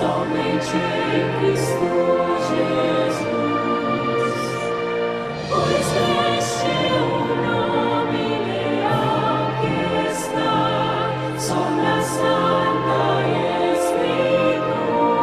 Somente em Cristo Jesus. Pois este é o nome leal que está sobre a Santa Escritura.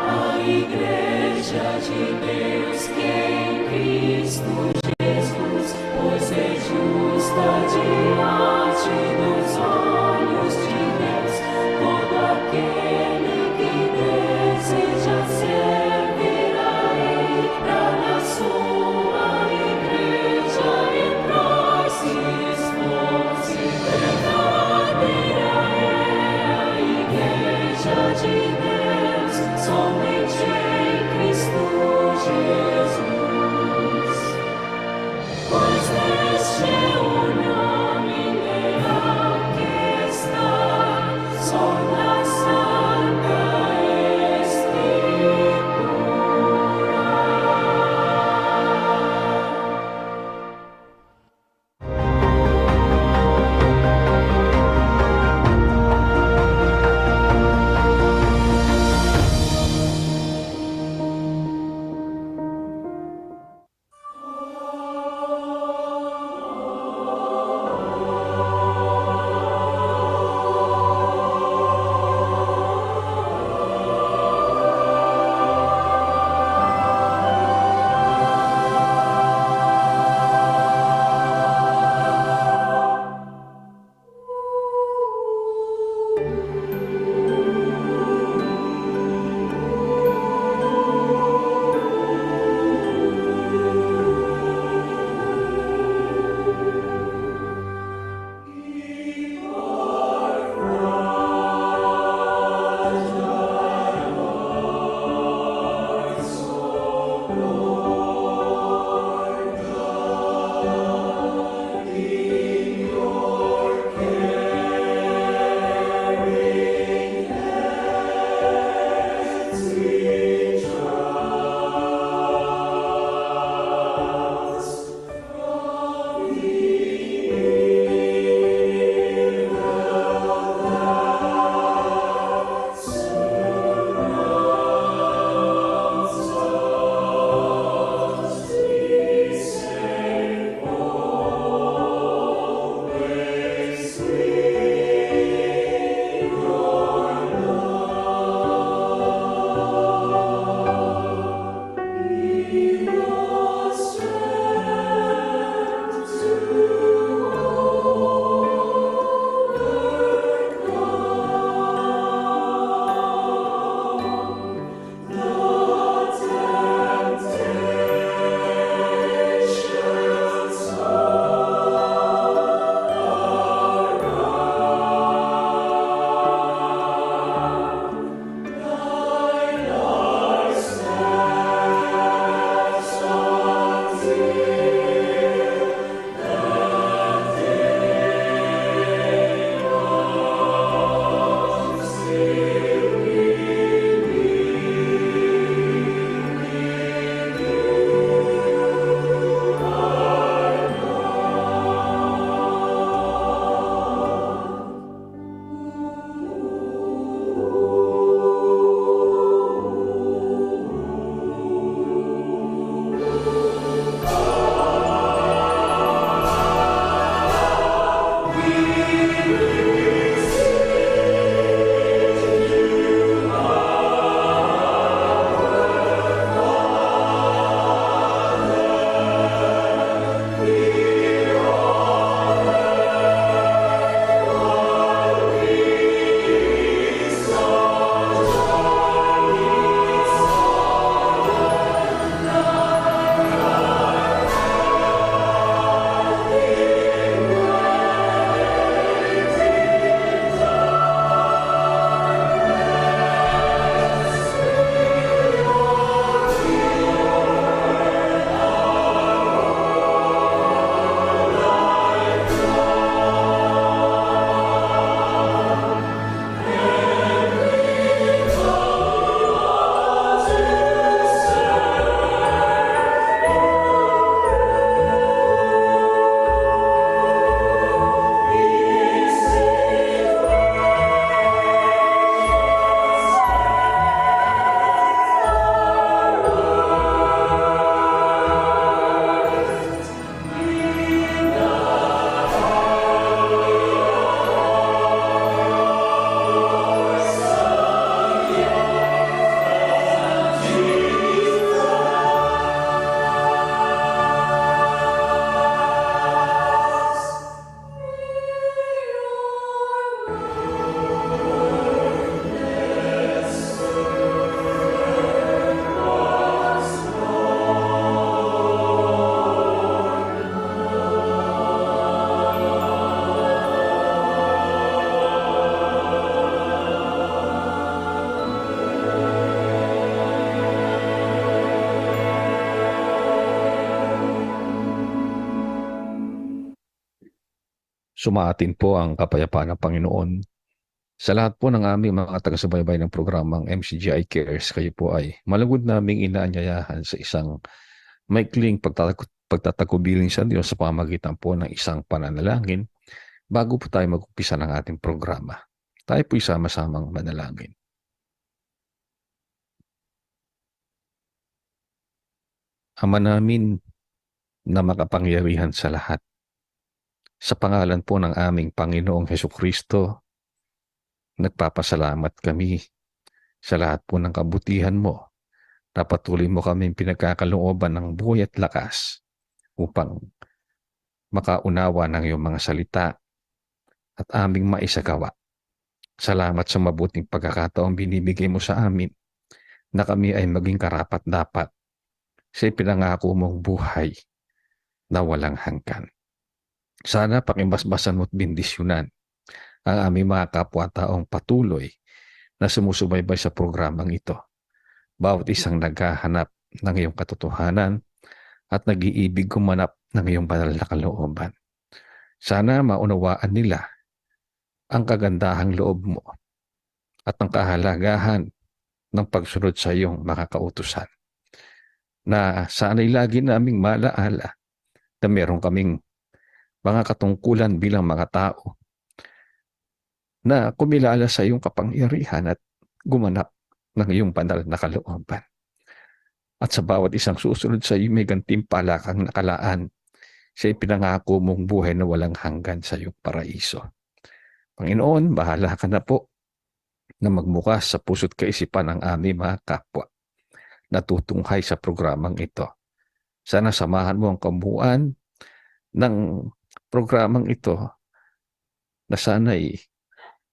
A Igreja de Deus que em Cristo Jesus, pois é justa diante dos olhos de Deus, todo aquele que deseja servir a Ele, pra na sua igreja entrar se esforce. Verdadeira é a Igreja de Deus, somente em Cristo Jesus. Pois este é o nome leal que está sobre a Santa Escritura. Sumaatin po ang kapayapaan ng Panginoon. Sa lahat po ng aming mga taga-subaybay ng programang MCGI Cares, kayo po ay malugod naming inaanyayahan sa isang maikling pagtatagubilin sa Diyos sa pamamagitan po ng isang pananalangin bago po tayo mag-umpisa ng ating programa. Tayo po'y sama-samang manalangin. Ama namin na makapangyarihan sa lahat, sa pangalan po ng aming Panginoong Hesukristo, nagpapasalamat kami sa lahat po ng kabutihan mo na patuloy mo kaming pinagkakalooban ng buhay at lakas upang makaunawa ng iyong mga salita at aming maisagawa. Salamat sa mabuting pagkakataong binibigay mo sa amin na kami ay maging karapat-dapat sa ipinangako mong buhay na walang hanggan. Sana pakibasbasan mo at bendisyonan ang aming mga kapwa-taong patuloy na sumusubaybay sa programang ito. Bawat isang naghahanap ng iyong katotohanan at nag-iibig gumanap ng iyong banal na kalooban. Sana maunawaan nila ang kagandahang loob mo at ang kahalagahan ng pagsunod sa iyong mga kautusan. Na sana'y lagi naming maalaala na meron kaming mga katungkulan bilang mga tao na kumilala sa iyong kapangyarihan at gumanap ng iyong banal na kalooban. At sa bawat isang susunod sa iyo, may gantimpala kang nakalaan sa ipinangako mong buhay na walang hanggan sa iyong paraiso. Panginoon, bahala ka na po na magmukas sa puso't kaisipan ng aming mga kapwa na tutunghay sa programang ito. Sana samahan mo ang kabuuan ng programang ito na sana'y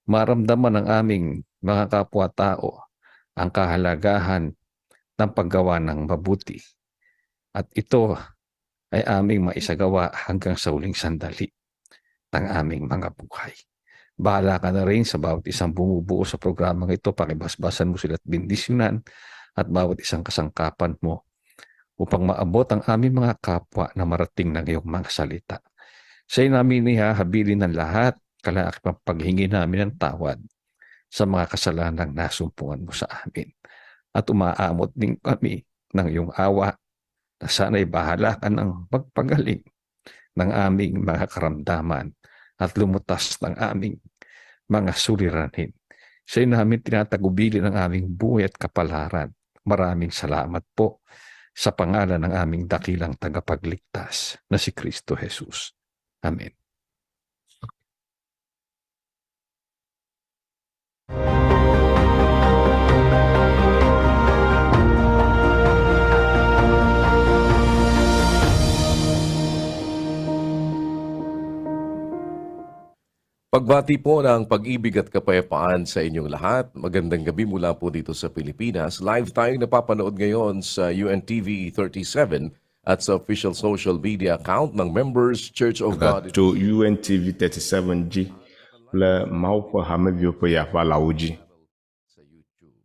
maramdaman ng aming mga kapwa-tao ang kahalagahan ng paggawa ng mabuti. At ito ay aming maisagawa hanggang sa huling sandali ng aming mga buhay. Bahala ka na rin sa bawat isang bumubuo sa programang ito, pakibasbasan mo sila at bendisyonan at bawat isang kasangkapan mo upang maabot ang aming mga kapwa na marating ng iyong mga salita. Sa iyo namin ihahabilin ng lahat, kalaakip ang paghingi namin ng tawad sa mga kasalanang nasumpungan mo sa amin. At umaamot din kami ng iyong awa na sana'y bahala ka ng pagpagaling ng aming mga karamdaman at lumutas ng aming mga suliranin. Sa iyo namin tinatagubilin ang aming buhay at kapalaran. Maraming salamat po sa pangalan ng aming dakilang tagapagligtas na si Kristo Jesus. Amen. Pagbati po ng pag-ibig at kapayapaan sa inyong lahat. Magandang gabi mula po dito sa Pilipinas. Live tayong napapanood ngayon sa UNTV 37 at sa official social media account ng Members Church of God. Tso UNTV 37 dzi kple Mawu ƒe hameviwo ƒe yaƒalawo dzi. Sa YouTube.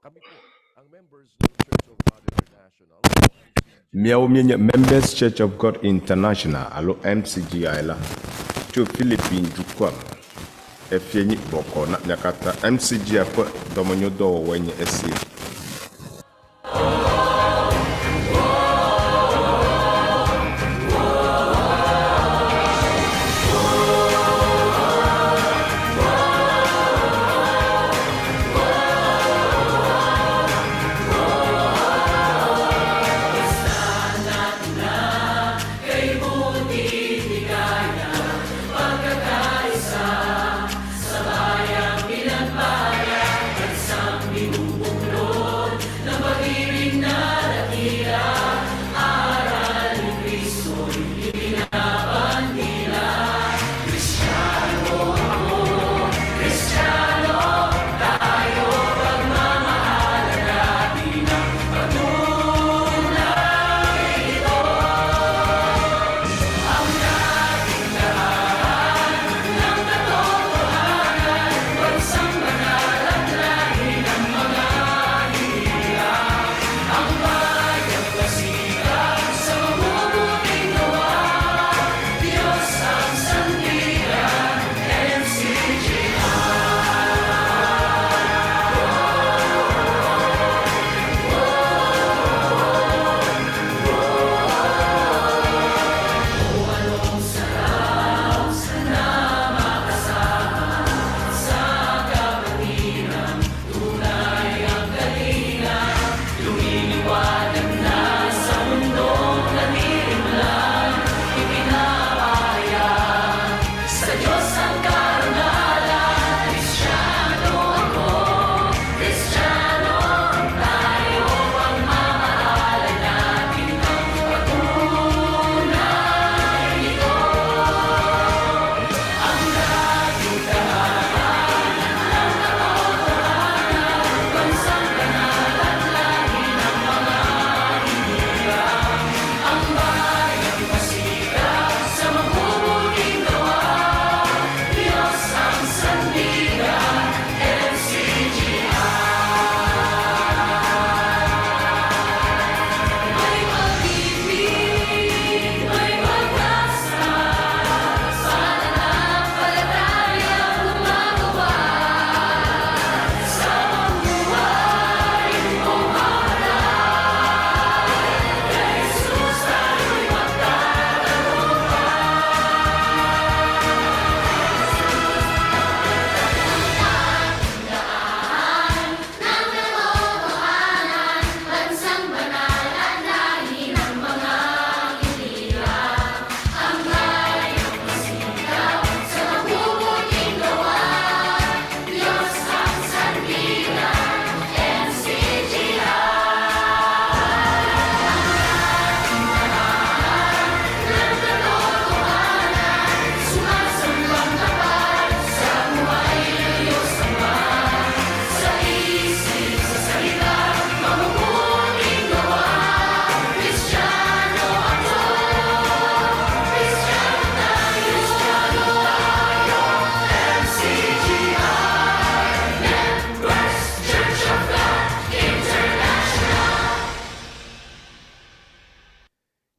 Kami po, ang members ng Church of God International. Míawo míenye Members Church of God International alo MCGI la tso Philippines dukɔa me. Efie nyi bɔkɔ na mia katã. MCGI ƒe dɔmenyodɔwɔwɔe nye esia.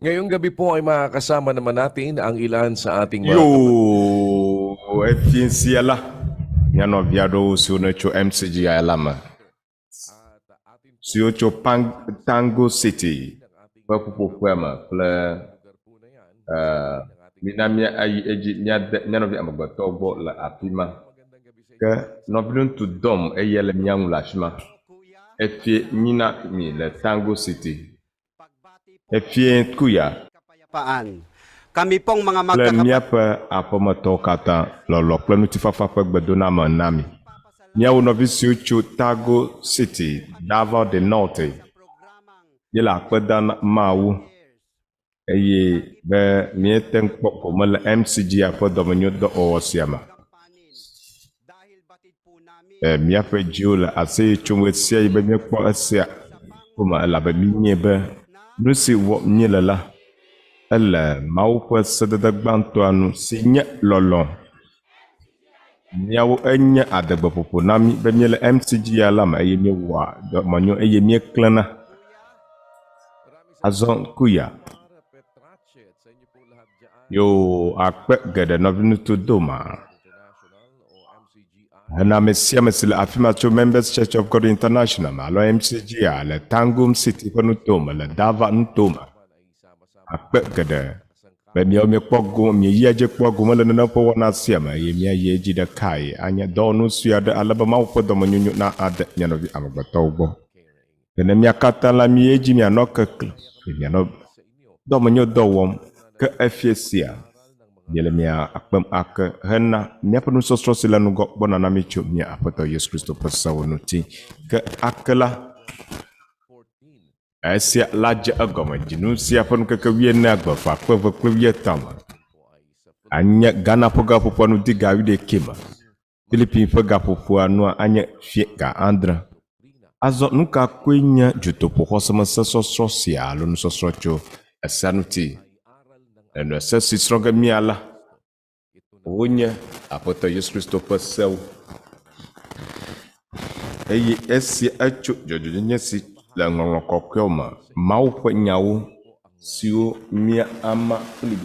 Ngayong gabi po ay makakasama naman natin ang ilan sa ating mga Yo, efie sia la, mía nɔvi aɖewo siwo ne tso MCGI la me, siwo tso Pang Tango City ƒe ƒuƒoƒea me kple eh, mina mía ayi edzi míade mía nɔvi amegbetɔwo gbɔ le afi ma. Ke nɔviŋutsu Dom eye le mía ŋu le afi ma. Efie nyina mi le Tango City. Efie kuya Kapayapaan. Kami pong mga kple magkakapatid míaƒe aƒemetɔwo katã lɔlɔ kple ŋutifafa ƒe gbedoname na mi. Míawo nɔvi siwo tso Tago City, Davao de Norte, sa programang míele akpe dam na Mawu eye be míete ŋu kpɔ gome le MCGI ƒe dɔmenyodɔwɔwɔ sia me. gampanin dahil batid po namin E, míaƒe dziwo le aseye tsom ɣe sia ɣi be míekpɔ esia gome elabe míenyae be nu si wɔm míele la, ele Mawu ƒe sedede gbãtɔa nu si nye lɔlɔ. Míawo enye adegbeƒoƒo na mí be míele MCGI la me eye míewɔa dɔmenyo eye míeklẽna. Azɔ kuya. Yo akpe geɖe nɔviŋutsu Doma. Hena ame sia ame si le afi ma tso Members Church of God International me alo MCGI le Tangum City ƒe nutome le Dava nutome. Akpe geɖe be míawo míekpɔ gome míeyia edzi kpɔa gome le nenem ƒe wɔna sia me eye míayi edzi ɖekae anye dɔwɔnu sue aɖe ale be Mawu ƒe dɔmenyonyo na ade mía nɔvi amegbetɔwo gbɔ. Ke ne mía katã la míyi edzi mianɔ keklẽ eye mianɔ dɔmenyo dɔ wɔm ke efie sia míele mia akpem ake hena míaƒe nusɔsrɔ̃ si le ŋgɔ gbɔna na mí tso mía Aƒetɔ Yesu Kristo ƒe sewo ŋuti. Ke ake la, esia la dze egɔme dzinu sia ƒe ŋkeke wuienea gbe eve akpe eve kple wuietɔ̃ me. Anye Ghana ƒe gaƒoƒoa nu di ga wuiɖekɛ me. Philippine ƒe gaƒoƒoa nua anye fie ga adre. Azɔ nu ka koe nye dutoƒoxɔsemesesɔsrɔ̃ sia alo nusɔsrɔ̃ tso esea ŋuti? Enu ese si srɔ̃ ge mía la, wonye Aƒetɔ Yesu Kristo ƒe sewo. Eye esia etso dzɔdzɔenyenye si le ŋɔŋlɔ kɔkɔewo me, Mawu ƒe nyawo siwo mía ama kpli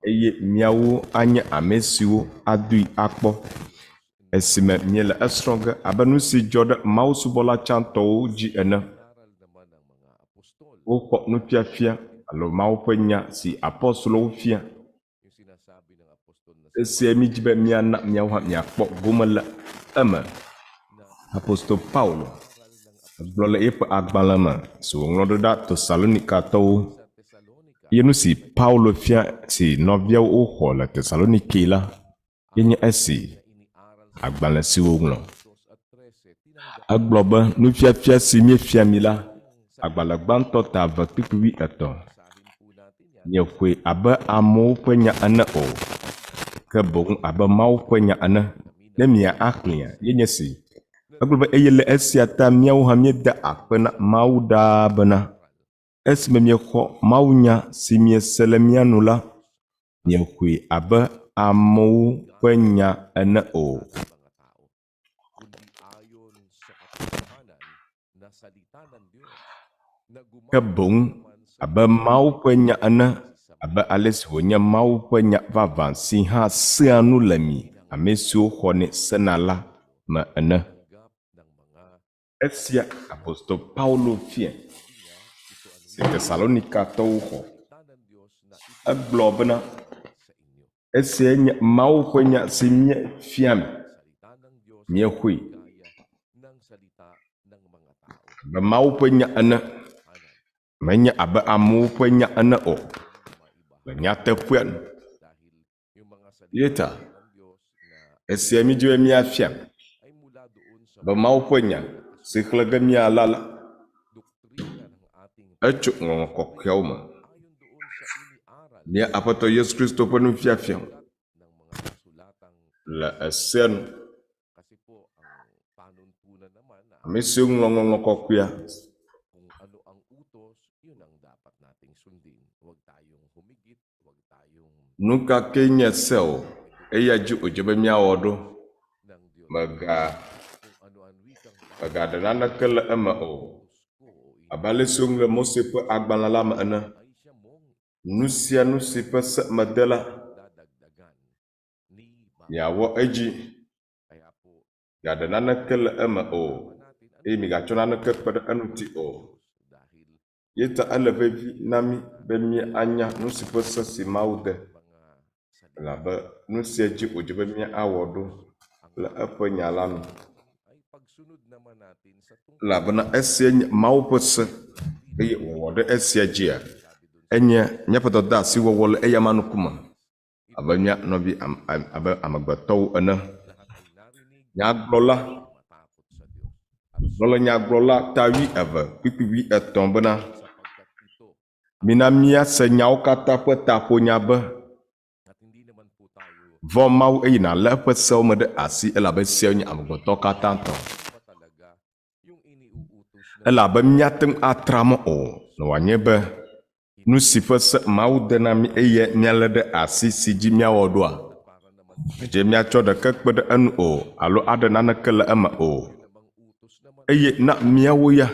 eye míawo anye ame siwo adoe akpɔ esime míele esrɔ̃ ge abe nu si dzɔ ɖe mawusubɔla tsãtɔwo dzi ene. Woxɔ nufiafia alo Mawu ƒe nya si apɔstolowo fia. Esia mídi be míana míawo hã míakpɔ gome le eme. Apostol Paulo gblɔ le eƒe agbalẽ me si wòŋlɔ ɖo ɖa Tesalonikatɔwo ye nu si Paulo fia si nɔviawo woxɔ le Tesalonike la ye nye esi agbalẽ si wòŋlɔ. Egblɔ be nufiafia si míefia mi la, agbalẽ gbãtɔ ta eve kpukpui wuietɔ̃. Miexɔe abe amewo ƒe nya ene o, ke boŋ abe Mawu ƒe nya ene. Ne mia axlẽa, ye nye si. Egblɔ be eye le esia ta míawo hã míeda akpe na Mawu ɖaa bena esime miexɔ mawunya si miese le mía nu la, miexɔe abe amewo ƒe nya ene o. Ke boŋ abe Mawu ƒe nya ene, abe ale si wònye Mawu ƒe nya vavã si hã sea nu le mi, ame siwo xɔnɛ sena la me ene. Esia Apostol Paulo fia si Tesalonikatɔwo xɔ. Egblɔ bena esia nye Mawu ƒe nya si míefia mi. Míexɔe abe Mawu ƒe nya ene, menye abe amewo ƒe nya ene o. Le nyateƒea nu. Ye ta esia mídi be míafia mi be Mawu ƒe nya si xlẽ ge míala la, etso ŋɔŋlɔ kɔkɔeawo me. Mía Aƒetɔ Yesu Kristo ƒe nufiafia le esea nu. Ame siwo ŋlɔ ŋɔŋlɔ kɔkɔea nu ka kee nye se o, eya dzi wòdze be míawɔ ɖo. Mega megaɖe naneke le eme o. Abe ale si woŋlɔ Mose ƒe agbalẽ la me ene. Nu sia nu si ƒe se mede la, miawɔ edzi. Migaɖe naneke le eme o, eye migatsɔ naneke kpe ɖe eŋuti o. Ye ta ele vevi na mí be míanya nu si ƒe se si Mawu de, elabe nu sia dzi wòdze be míawɔ ɖo le eƒe nya la nu. Elabena esia nye Mawu ƒe se, eye wɔwɔ ɖe esia dzia, enye míaƒe dɔdeasi wɔwɔ le eyama ŋkume abe mía nɔvi abe amegbetɔwo ene. Nyagblɔla gblɔ le nyagblɔla ta wuieve kpukpui wuietɔ̃ bena, Mina míase nyawo katã ƒe taƒonya be, Vɔ̃ Mawu eye nàlé eƒe sewo me ɖe asi elabe esiawo nye amegbetɔ katã tɔ. Elabe míate ŋu atra mɔ o, ne wòanye be nu si ƒe se Mawu de na mí eye míalé ɖe asi si dzi míawɔ ɖoa? Medze míatsɔ ɖeke kpe ɖe enu o alo aɖe naneke le eme o. Eye na míawo ya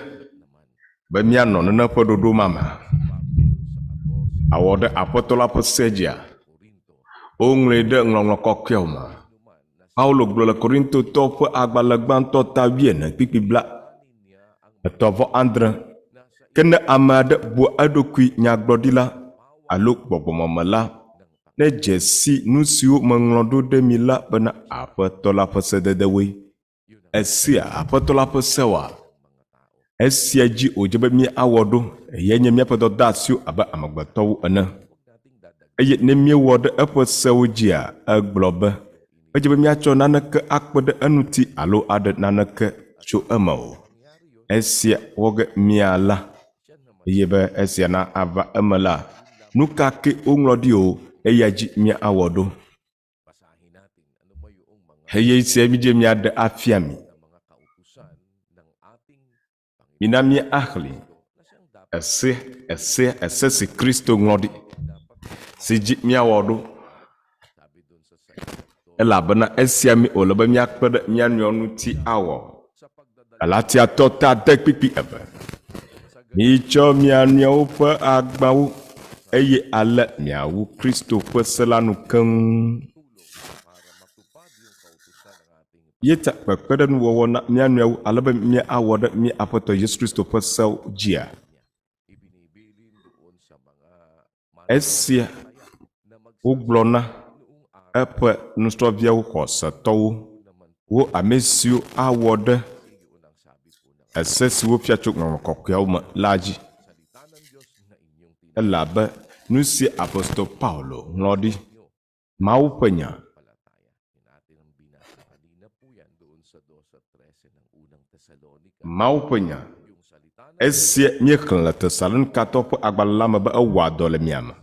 be míanɔ nene ƒe ɖoɖo ma me awɔ ɖe Aƒetɔ la ƒe se dzia? Woŋlɔe ɖe Ŋɔŋlɔ Kɔkɔeawo me. Paulo gblɔ le Korintotɔwo ƒe agbalẽ gbãtɔ ta wuiene kpukpui bla etɔ̃ vɔ adre. Ke ne ame aɖe bua eɖokui nyagblɔɖila alo gbɔgbɔmeme la, nedze si nu siwo meŋlɔ ɖo ɖe mi la bena Aƒetɔ la ƒe sededewoe. Esea Aƒetɔ la ƒe sewoa? Esia dzi wòdze be míawɔ ɖo, eyae nye míaƒe dɔdeasiwo abe amegbetɔwo ene. Eye ne míewɔ ɖe eƒe sewo dzia, egblɔ be, medze be míatsɔ naneke akpe ɖe eŋuti alo aɖe naneke tso eme o. Esia wɔ ge míala, eye be esia na ava eme la, nu ka ke woŋlɔ ɖi o, eya dzi míawɔ ɖo. Eye sia mídze míaɖe afia mi. Mina míaxlẽ ese, ese, ese si Kristo ŋlɔ ɖi, si dzi míawɔ ɖo. Elabena esia mi wòle be míakpe ɖe mía nɔewo ŋuti awɔ. Galatiatɔ ta ade kpukpui eve. Mitsɔ mia nɔewo ƒe agbawo, eye ale miawu Kristo ƒe se la nu keŋ. Ye ta kpekpeɖeŋuwɔwɔ na mía nɔewo ale be míawɔ ɖe mía Aƒetɔ Yesu Kristo ƒe sewo dzia? Esia wogblɔ na eƒe nusrɔ̃viawo xɔsetɔwo, wo ame siwo awɔ ɖe ese si wofia tso Ŋɔŋlɔ Kɔkɔeawo me la dzi. Elabe nu si apostol Paulo ŋlɔ ɖi, Mawu ƒe nya, Mawu ƒe nya. Esia míexlẽ le Tesalonikatɔwo ƒe agbalẽ la me be ewɔa dɔ le mia me.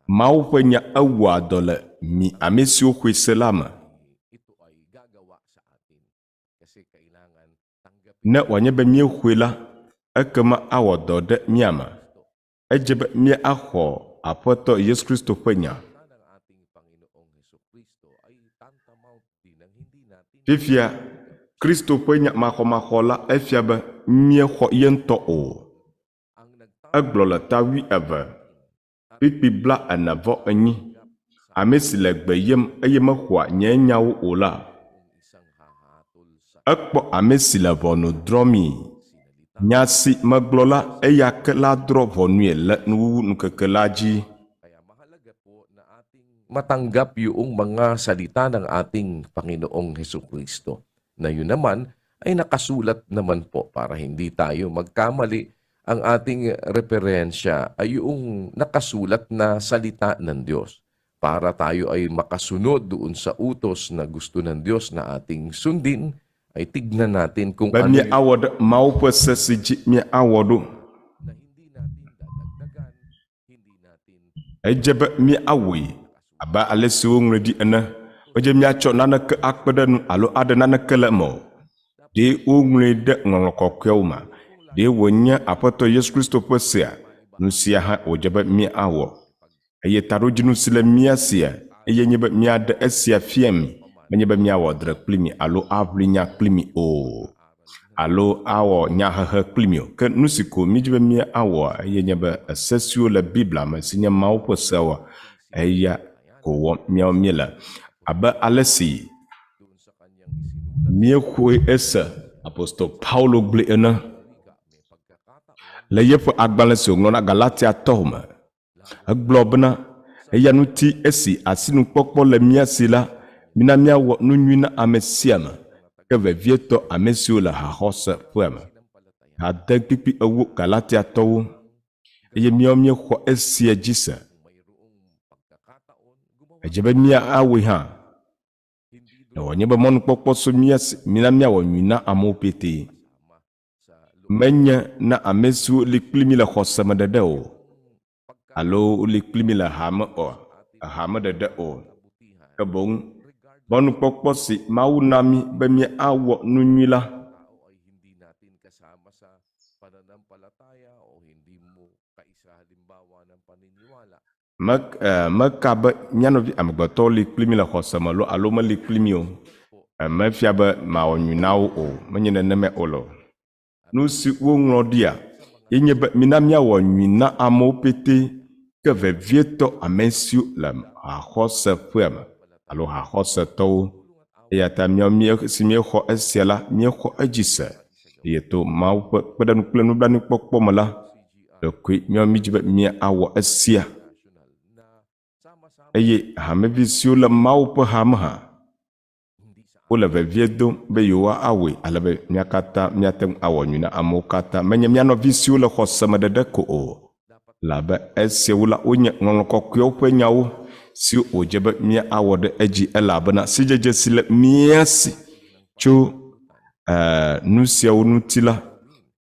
Mawu ƒe nya ewɔa dɔ le mi ame siwo xɔe se la me. Ne wòanye be míexɔe la, ekema awɔ dɔ ɖe mía me. Edze be míaxɔ Aƒetɔ Yesu Kristo ƒe nya. Fifia, Kristo ƒe nya maxɔmaxɔ la efia be míexɔ ye ŋutɔ o. Egblɔ le ta wuieve, kpukpui blaene-vɔ-enyi, Ame si le gbe yem eye mexɔa nye nyawo o la, ekpɔ ame si le ʋɔnu drɔ̃mii. Nya si megblɔ la, eya ke ladrɔ̃ ʋɔnue le nuwuwu ŋkeke la dzi. Matanggap yung mga salita ng ating Panginoong Heso Kristo. Na yun naman ay nakasulat naman po para hindi tayo magkamali. Ang ating referensya ay yung nakasulat na salita ng Diyos para tayo ay makasunod doon sa utos na gusto ng Diyos na ating sundin, ay tignan natin kung Be ano yung míawɔ ɖe Mawu ƒe se si dzi míawɔ ɖo. na hindi natin dadagdagan, hindi natin Edze be míawɔe abe ale si woŋlɔe ɖi ene. Medze míatsɔ naneke akpe ɖe enu alo aɖe naneke le eme o. Ɖe woŋlɔe ɖe Ŋɔŋlɔ Kɔkɔeawo mea? Ɖe wònye Aƒetɔ Yesu Kristo ƒe sea? Nu sia hã wòdze be míawɔ. Eye taɖodzinu si le mía sia eye nye be míaɖe esia fia mi, menye be míawɔ dzre kpli mi alo aʋli nya kpli mi o. alo awɔ nyahehe kpli mi o. Ke nu si ko mídzi be míawɔ eye nye be ese siwo le Biblia me si nye Mawu ƒe sewoa, eya ko wɔm míawo míele. Abe ale si míexɔe ese Apostol Paulo gblɔe ene le yeƒe agbalẽ si wòŋlɔ na Galatiatɔwo me. Egblɔ bena, Eya ŋuti esi asinukpɔkpɔ le mía si la, mina míawɔ nu nyui na ame sia ame, ke vevietɔ ame siwo le haxɔseƒea me. Hade kpikpi ewo Galatiatɔwo, eye míawo míexɔ esia dzi se. Edze be míawɔe hã. Ne wòanye be mɔnukpɔkpɔ su mía si, mina míawɔ nyui na amewo petee. Menye na ame siwo li kpli mí le xɔse me ɖeɖe o, alo woli kpli mí le hame o, hame ɖeɖe o. Ke boŋ mɔnukpɔkpɔ si Mawu na mí be míawɔ nu nyui la, Me, e, meka be mía nɔvi amegbetɔwo li kpli mí le xɔse me loo alo meli kpli mí o. E, mefia be mawɔ nyui na wo o. Menye nenemae wòle o. Nu si woŋlɔ ɖia ye nye be mina míawɔ nyui na amewo pɛtɛ, ke vevietɔ ame siwo le haxɔseƒea me alo haxɔsetɔwo. Eya ta míawo mía si míexɔ esia la, míexɔ edzi se eye to Mawu ƒe kpeɖeŋu kple nublanuikpɔkpɔ me la, ɖekoe míawo mídzi be míawɔ esia. Eye hamevi siwo le Mawu ƒe hame hã, wole vevie dom be yewoawɔe ale be mía katã míate ŋu awɔ nyui na amewo katã, menye mía nɔvi siwo le xɔse me ɖeɖe ko o. Elabe esiawo la, wonye Ŋɔŋlɔ Kɔkɔeawo ƒe nyawo siwo wòdze be míawɔ ɖe edzi elabena sidzedze si le mía si tso nu siawo ŋuti la,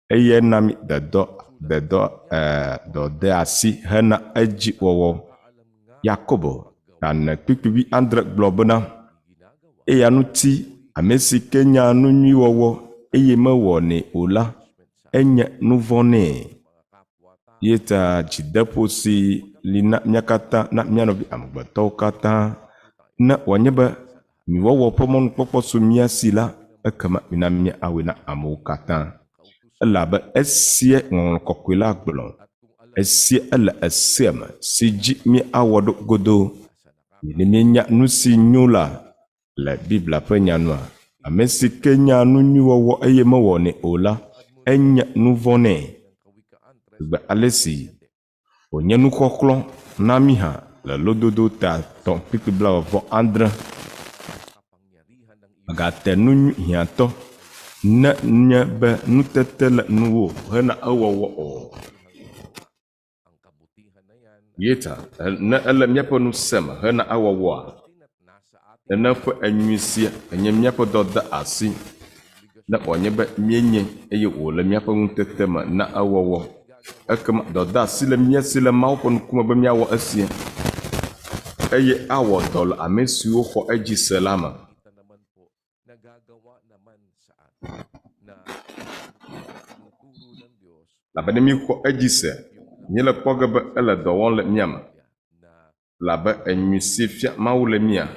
eyae na mí dedɔ, dedɔ, dɔdeasi hena edziwɔwɔ. Yakobo ta ene kpukpui wuiadre gblɔ bena, Eya ŋuti ame si ke nya nu nyui wɔwɔ eye mewɔnɛ o la, enye nu vɔ̃ nɛ. Ye ta dzideƒo si li na mía katã, na mía nɔvi amegbetɔwo katã, ne wòanye be nyuiwɔwɔ ƒe mɔnukpɔkpɔ su mía si la, ekema mina míawɔe na amewo katã. Elabe esia Ŋɔŋlɔ Kɔkɔe la gblɔ. Esia ele esea me si dzi míawɔ ɖo godoo. Ne míenya nu si nyo la le Biblia ƒe nya nua, ame si ke nya nu nyui wɔwɔ eye mewɔnɛ o la, enye nu vɔ̃ nɛ. Gbe ale si wònye nuxɔxlɔ̃ na mí hã le lododo ta etɔ̃ kpukpui blaeve-vɔ-adre. Mègate nu nyui hiãtɔ ne nye be nutete le nuwò hena ewɔwɔ o. Yeta, ne ele míaƒe ŋusẽ me hena ewɔwɔa, nene ƒe enyui sia enye míaƒe dɔdeasi, ne wòanye be míenye eye wòle míaƒe ŋutete me na ewɔwɔ. Ekema dɔdeasi le mía si le Mawu ƒe ŋkume be míawɔ esia, eye awɔ dɔ le ame siwo xɔ edzi se la me. Labe ne míxɔ edzi se, míele kpɔ ge be ele dɔ wɔm le mía me, labe enyui si fia Mawu le mía.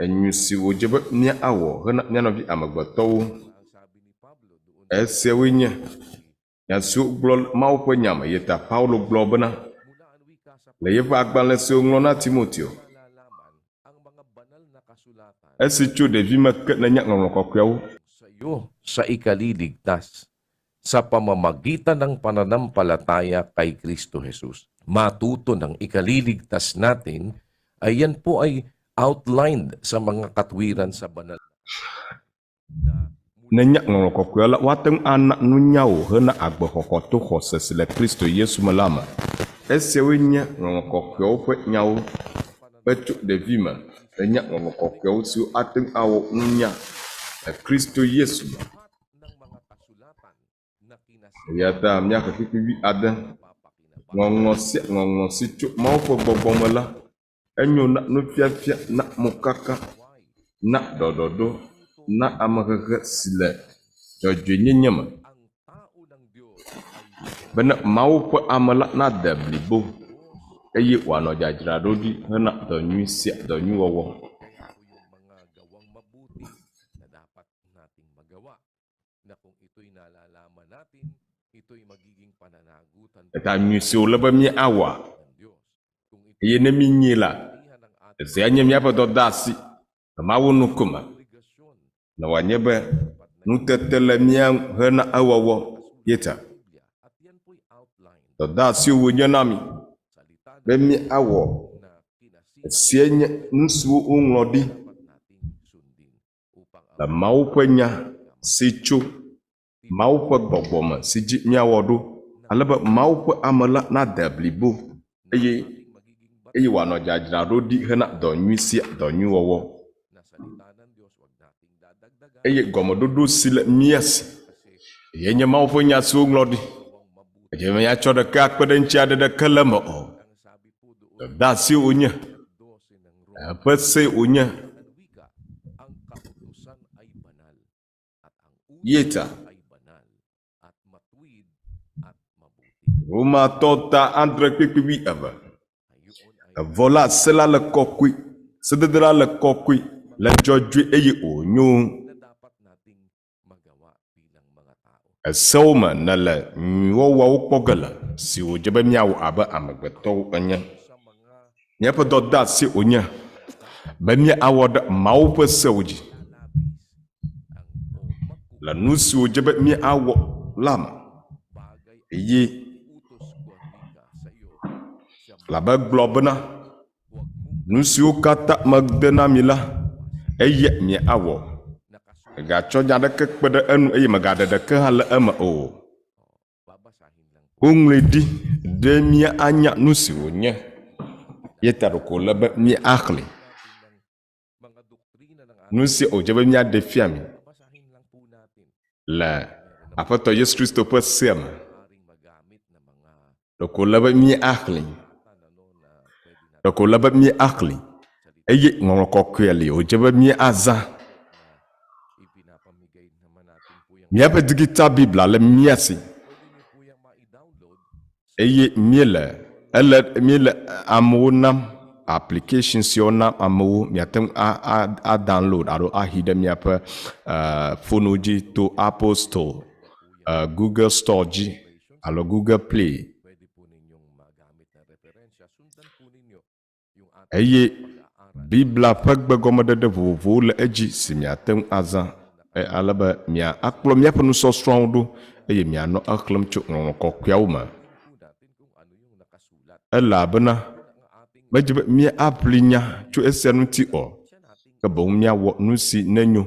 Enyui si wòdze be míawɔ hena mía nɔvi amegbetɔwo, esiawoe nye nya siwo gblɔ le Mawu ƒe nya me. Yeta Paulo gblɔ bena le yeƒe agbalẽ si wòŋlɔ na Timoteo, esi tso ɖevime ke nènya Ŋɔŋlɔ Kɔkɔeawo. Sa sa ikaliligtas sa pamamagitan ng pananampalataya kay Kristo Jesus. Matuto ng ikaliligtas natin ay yan po ay outlined sa mga katwiran sa banal na Nènya Ŋɔŋlɔ Kɔkɔeawo la, woate ŋu ana nunya wò hena agbexɔxɔ to xɔse si le Kristo Yesu me la me. Esiawoe nye Ŋɔŋlɔ Kɔkɔeawo ƒe nyawo be tso ɖevime nènya Ŋɔŋlɔ Kɔkɔeawo siwo ate ŋu awɔ nunya le Kristo Yesu me. Eya ta míaxlẽ kpukpui wuiade. Ŋɔŋlɔ sia ŋɔŋlɔ si tso Mawu ƒe gbɔgbɔ me la, enyo na nufiafia, na mokaka, na ɖɔɖɔɖo, na amehehe si le dzɔdzɔenyenye me, bene Mawu ƒe ame la nade blibo eye wòanɔ dzadzraɖoɖi hena dɔ nyui sia dɔ nyui wɔwɔ. Eta nyui si wòle be míawɔa, eye ne mínyii la, esia nye míaƒe dɔdeasi le Mawu ŋkume, ne wòanye be nutete le mía ŋu hena ewɔwɔ ye ta. Dɔdeasi wònye na mí be míawɔ. Esia nye nu siwo woŋlɔ ɖi le Mawu ƒe Nya si tso Mawu ƒe gbɔgbɔ me si dzi míawɔ ɖo ale be Mawu ƒe ame la nade blibo eye eye wòanɔ dzadzraɖo ɖi hena dɔ nyui sia dɔ nyui wɔwɔ. Eye gɔmeɖoɖo si le mía si ye nye Mawu ƒe Nya si woŋlɔ ɖi. Edze be míatsɔ ɖeke akpe ɖe eŋuti aɖe ɖeke le eme o. Dɔdeasie wònye, eƒe see wònye. Ye ta Romatɔ ta adre kpekpe wui eve. Evɔ la se la le kɔkɔe, sedede la le kɔkɔe, le dzɔdzɔe eye wònyo. Esewo me nèle nyuiwɔwɔawo kpɔ ge le, si wòdze be míawɔ abe amegbetɔwo ene. Míaƒe dɔdeasie wònye be míawɔ ɖe Mawu ƒe sewo dzi le nu si wòdze be míawɔ la me. Eye labe egblɔ bena, Nu siwo katã mede na mi la, eya miawɔ. Mègatsɔ nya aɖeke kpe ɖe enu eye mègaɖe ɖeke hã le eme o. Woŋlɔe ɖi ɖe míanya nu si wònye. Eya ta ɖeko wòle be míaxlẽe. Nu si wòdze be míaɖe fia mi le Aƒetɔ Yesu Kristo ƒe sea me, ɖeko wòle be míaxlẽe. Ɖeko wòle be míaxlẽe eye Ŋɔŋlɔ Kɔkɔea li wòdze be míazã. Míaƒe digital Biblia le mía si eye míele ele míele amewo nam application siwo nam amewo miate ŋu a a a download alo ahi ɖe miaƒe foniwo dzi to Apple Store, Google Store dzi alo Google Play. Eye Biblia ƒe gbegɔmeɖeɖe vovovowo le edzi si miate ŋu azã ale be miakplɔ míaƒe nusɔsrɔ̃awo ɖo eye mianɔ exlẽm tso Ŋɔŋlɔ Kɔkɔeawo me. Elabena medze be míaʋli nya tso esia ŋuti o, ke boŋ míawɔ nu si nenyo,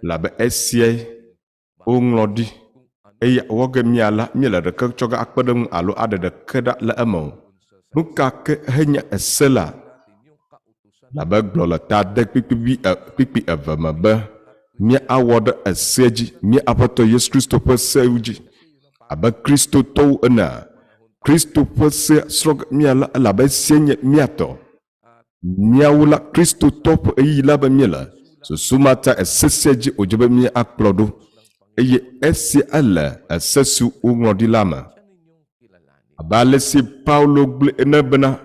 elabe esiae woŋlɔ ɖi, eye wɔ ge míala, míele ɖeke tsɔ ge akpe ɖe eŋu alo aɖe ɖeke ɖa le eme o. Nu ka ke henye ese la? Labe gblɔ le ta ade kpukpui kpukpui eve me be, Míawɔ ɖe esea dzi, mía Aƒetɔ Yesu Kristo ƒe sewo dzi, abe Kristotɔwo enea? Kristo ƒe sea srɔ̃ ge míala elabe esia nye mía tɔ. Míawo la, Kristotɔ ƒe ɣeyiɣi la be míele susu ma ta ese sia dzi wòdze be míakplɔ ɖo, eye esia ele ese si woŋlɔ ɖi la me. Abe alesi Paulo gblɔe ene bena,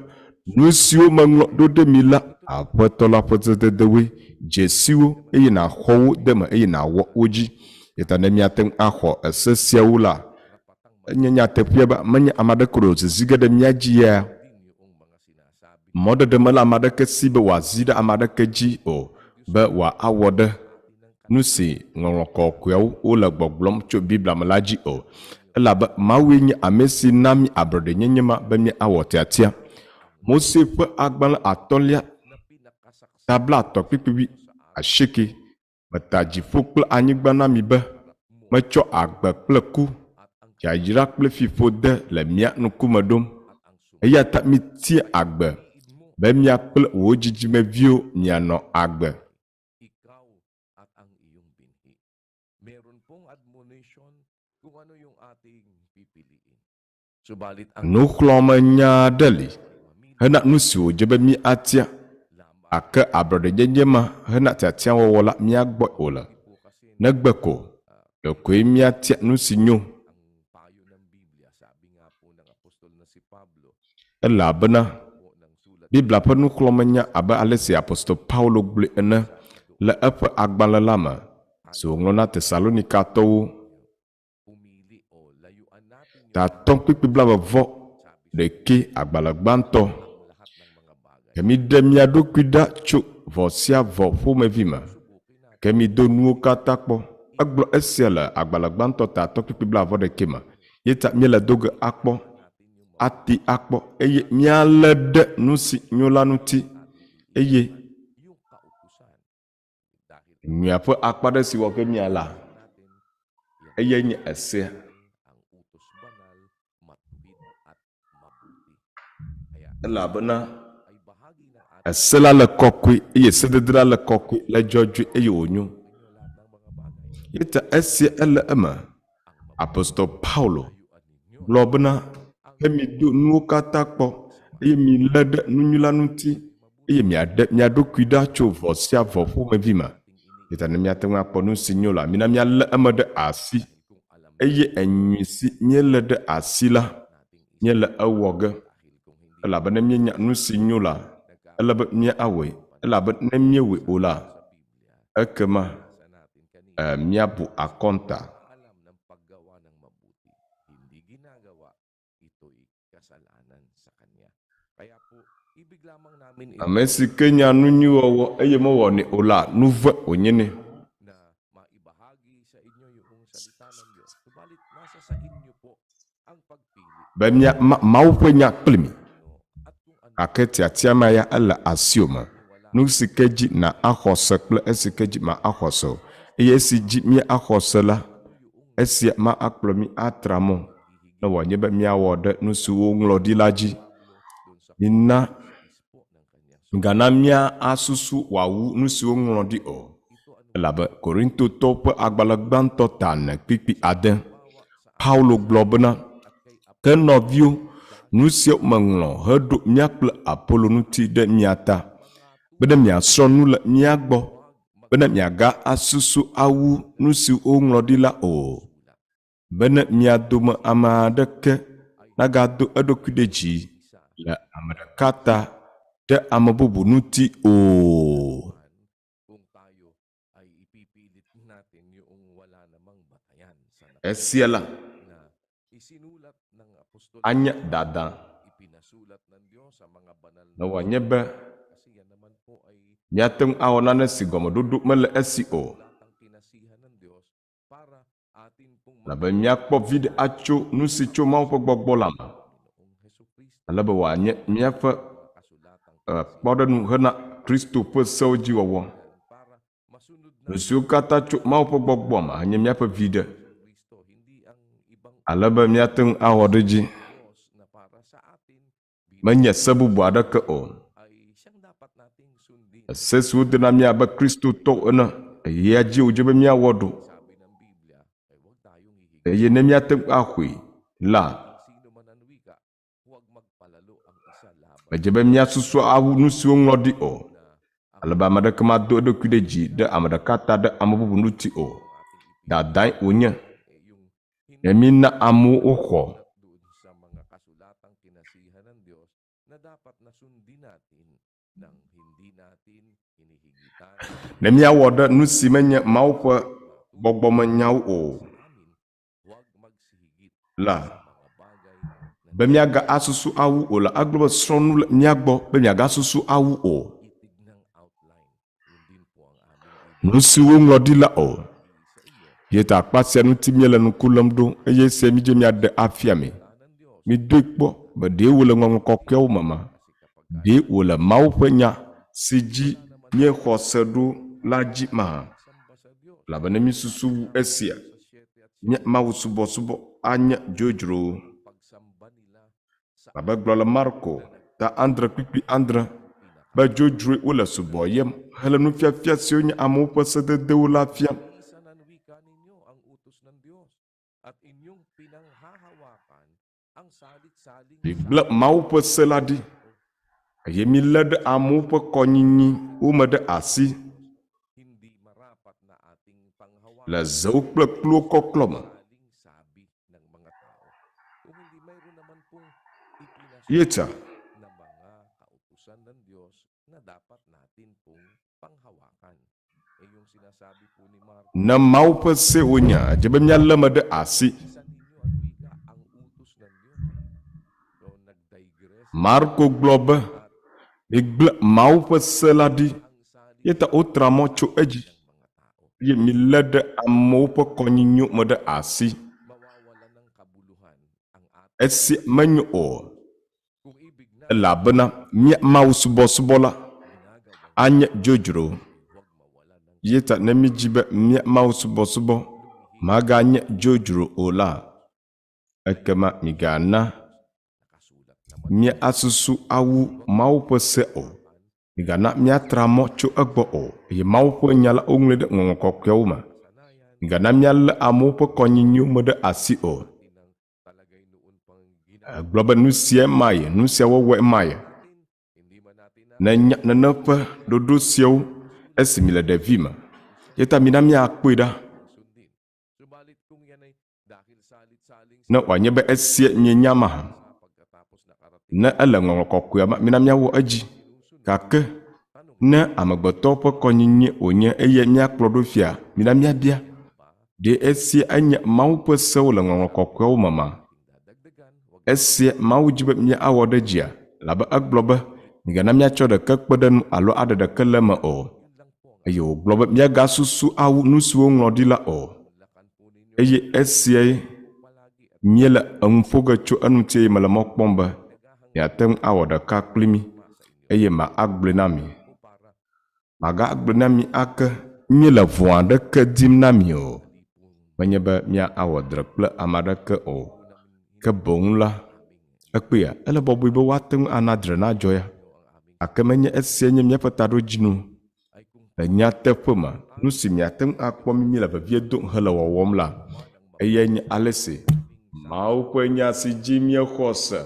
Nu siwo meŋlɔ ɖo ɖe mi la, Aƒetɔ la ƒe sededewoe, dze si wo, eye nàxɔ wo de eme, eye nàwɔ wo dzi. Eya ta ne míate ŋu axɔ ese siawo la, enye nyateƒea be menye ame aɖeke ɖe wòzizi ge ɖe mía dzi ya. Mɔɖeɖe mele ame aɖeke si be wòazi ɖe ame aɖeke dzi o be wòawɔ ɖe nu si Ŋɔŋlɔ Kɔkɔeawo wole gbɔgblɔm tso Biblia me la dzi o. Elabe Mawue nye ame si na mí ablɔɖenyenye ma be míawɔ tiatia. Mose ƒe agbalẽ atɔ̃lia ta blaetɔ̃ kpukpui wuiasieke Meta dziƒo kple anyigba na mi be, metsɔ agbe kple ku, yayra kple fiƒode le mia ŋkume ɖom. Eya ta mitia agbe, be mia kple wò dzidzimeviwo mianɔ agbe. Nuxlɔ̃amenya aɖe li hena nu si wòdze be míatia, gake ablɔɖenyenye ma hena tiatiawɔwɔ la mía gbɔe wòle. Negbe ko ɖekoe míatia nu si nyo. Elabena Biblia ƒe nuxlɔ̃amenya abe ale si apostolo Paulo gblɔe ene le eƒe agbalẽ la me, si wòŋlɔ na Tesalonikatɔwo ta atɔ̃ kpukpui blaeve vɔ ɖekɛ agbalẽ gbãtɔ. Ke miɖe mia ɖokui ɖa tso vɔ̃ sia vɔ̃ ƒomevi me, ke mido nuwo katã kpɔ. Egblɔ esia le agbalẽ gbãtɔ ta atɔ̃ kpukpui blaeve vɔ ɖekɛ me. Ye ta míele do ge akpɔ, ate akpɔ, eye míalé ɖe nu si nyo la ŋuti, eye nyuia ƒe akpa ɖe si wɔ ge míala, eyae nye esea. Elabena ese la le kɔkɔe eye sedede la le kɔkɔe, le dzɔdzɔe eye wònyo. Ye ta esia ele eme. Apostol Paulo gblɔ bena, Ke mido nuwo katã kpɔ, eye milé ɖe nu nyui la ŋuti, eye miaɖe mia ɖokui ɖa tso vɔ̃ sia vɔ̃ ƒomevi me. Eya ta ne míate ŋu akpɔ nu si nyo la, mina míalé eme ɖe asi, eye enyui si míelé ɖe asi la, míele ewɔ ge. Elabe ne míenya nu si nyo la, ele be míawɔe, elabe ne míewɔe o la, ekema e, míabu akɔnta. Ame si ke nya nu nyui wɔwɔ eye mewɔnɛ o la, nu vɔ̃e wònye nɛ. Be míama Mawu ƒe nya kpli mi. Gake tiatia ma ya ele asiwò me. Nu si ke dzi nàaxɔ se kple esi ke dzi màaxɔ se o. Eye esi dzi míaxɔ se la, esia ma akplɔ mí atra mɔ ne wòanye be míawɔ ɖe nu si woŋlɔ ɖi la dzi. Mina migana míasusu wòawu nu si woŋlɔ ɖi o, elabe Korintotɔwo ƒe agbalẽ gbãtɔ ta ene kpukpui ade, Paulo gblɔ bena, Ke nɔviwo, nu siawo meŋlɔ heɖo mía kple Apolo ŋuti ɖe mia ta, bene miasrɔ̃ nu le mía gbɔ, bene miagasusu awu nu si woŋlɔ ɖi la o, bene mia dome ame aɖeke nagado eɖokui ɖe dzi le ame ɖeka ta ɖe ame bubu ŋuti o. Esia la anye dada ne wòanye be míate ŋu awɔ nane si gɔmeɖoɖo mele esi o, elabe míakpɔ viɖe atso nu si tso Mawu ƒe gbɔgbɔ la me, ale be wòanye míaƒe kpɔɖeŋu hena Kristo ƒe sewo dzi wɔwɔ. Nu siwo katã tso Mawu ƒe gbɔgbɔa me anye míaƒe viɖe, ale be míate ŋu awɔ ɖe edzi. Menye se bubu aɖeke o. Ese si wode na mí abe Kristotɔwo ene, eya dzie wòdze be míawɔ ɖo. Eye ne míate ŋu axɔe la, medze be míasusu awu nu si woŋlɔ ɖi o, ale be ame aɖeke mado eɖokui ɖe dzi ɖe ame ɖeka ta ɖe ame bubu ŋuti o. Dadae wònye ne mína amewo woxɔ Ne míawɔ ɖe nu si menye Mawu ƒe gbɔgbɔmenyawo o la, be míaga asusu awu o la, egblɔ be srɔ̃ nu le mía gbɔ be miagasusu awu o. Nu si woŋlɔ ɖi la o. Ye ta akpa sia ŋuti míele ŋku lém ɖo eye esia mídze míaɖe afia mi. Midoe kpɔ be ɖe wòle Ŋɔŋlɔ Kɔkɔeawo me ma? Ɖe wòle Mawu ƒe Nya si dzi míexɔ se ɖo la dzi mahã? Elabena mísusu wu esia, nye mawusubɔsubɔ anye dzodzro. Abe gblɔ le Marko ta adre kpukpui adre be dzodzroe wole subɔyem hele nufiafia siwo nye amewo ƒe sededewo la fiam. Migblẽ Mawu ƒe se la ɖi, eye milé ɖe amewo ƒe kɔnyinyiwo me ɖe asi le zewo kple kpluwo kɔklɔ me. Yetsa. Ne Mawu ƒe se wònya, edze be míalé eme ɖe asi. Marko gblɔ be, Migblẽ Mawu ƒe se la ɖi, eya ta wotra mɔ tso edzi, eye milé ɖe amewo ƒe kɔnyinyiwo me ɖe asi. Esia menyo o, elabena mía Mawu subɔsubɔ la anye dzodzro. Eya ta ne mídi be mía Mawu subɔsubɔ maganye dzodzro o la, ekema migana míasusu awu Mawu ƒe se o. Migana míatra mɔ tso egbɔ o, eye Mawu ƒe Nya la woŋlɔe ɖe Ŋɔŋlɔ Kɔkɔeawo me. Migana míalé amewo ƒe kɔnyinyiwo me ɖe asi o. Egblɔ be nu sia ma ye, nu sia wɔwɔe ma ye. Ne nya nene ƒe ɖoɖo siawo esi mi le ɖevi me. Eya ta mina míakpɔe ɖa ne wòanye be esia mienya mahã. Ne ele Ŋɔŋlɔ Kɔkɔea me, mina míawɔ edzi. Gake ne amegbetɔ ƒe kɔnyinyi wònye eye míakplɔ ɖo fia, mina míabia, Ɖe esia enye Mawu ƒe sewo le Ŋɔŋlɔ Kɔkɔeawo me ma? Esia Mawu di be míawɔ ɖe edzia? Elabe egblɔ be, Migana míatsɔ ɖeke kpe ɖe enu alo aɖe ɖeke le eme o. Eye wògblɔ be míagasusu awu nu si woŋlɔ ɖi la o. Eye esiae míele enu ƒo ge tso eŋuti eye mele mɔ kpɔm be miate ŋu awɔ ɖeka kpli mí eye maagblɔe na mi. Magagblɔe na mi ake, míele vɔ̃ aɖeke dim na mi o. Menye be míawɔ dzre kple ame aɖeke o. Ke boŋ la, ekpea, ele bɔbɔe be woate ŋu ana dzre nadzɔ ya. Gake menye esiae nye míaƒe taɖodzinu o. Le nyateƒe me, nu si miate ŋu akpɔ mí míele vevie dom hele wɔwɔm la, eyae nye ale si Mawu ƒe Nya si dzi míexɔ se,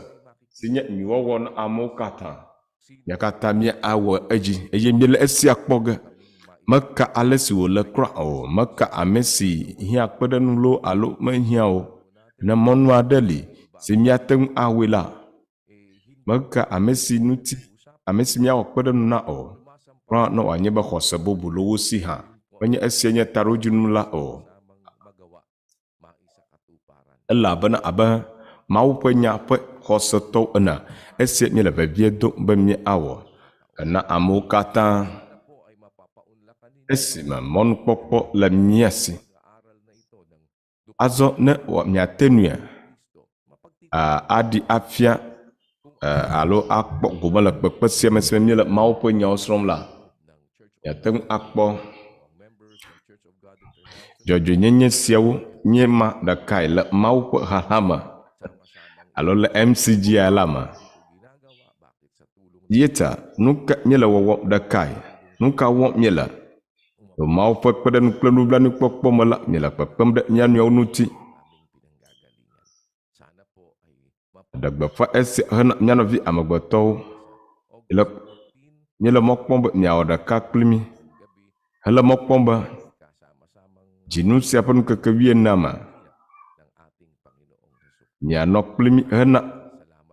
si nye nyuiwɔwɔ na amewo katã, Mía katã míawɔ edzi eye míele esia kpɔ ge. Meka ale si wòle kura o, meka ame si hiã kpeɖeŋu loo alo mehiã o. Ne mɔnu aɖe li si míate ŋu awɔe la, meka ame si ŋuti ame si míawɔ kpeɖeŋu na o, kura ne wòanye be xɔse bubu le wo si hã. Menye esia nye taɖodzinu la o. Elabena abe Mawu ƒe Nya ƒe xɔsetɔwo enea, esia míele vevie dom be míawɔ na amewo katã esime mɔnukpɔkpɔ le mía si. Azɔ ne miate ŋuia, aɖi afia alo akpɔ gome le kpekpe sia me si me míele Mawu ƒe nyawo srɔ̃m la, miate ŋu akpɔ Dzɔdzɔenyenye siawo nye ma ɖekae le Mawu ƒe xaxa me alo le MCGI la me. Yeta, nuka míele wɔwɔm ɖekae? Nuka wɔm míele? Le Mawu ƒe kpeɖeŋu kple nublanuikpɔkpɔ me la, míele kpekpem ɖe mía nɔewo ŋuti. Ɖe gbeƒã esia hena mía nɔvi amegbetɔwo. Míele, míele mɔ kpɔm be miawɔ ɖeka kpli mí. Hele mɔ kpɔm be dzinu sia ƒe ŋkeke wuienea me, mianɔ kpli mí hena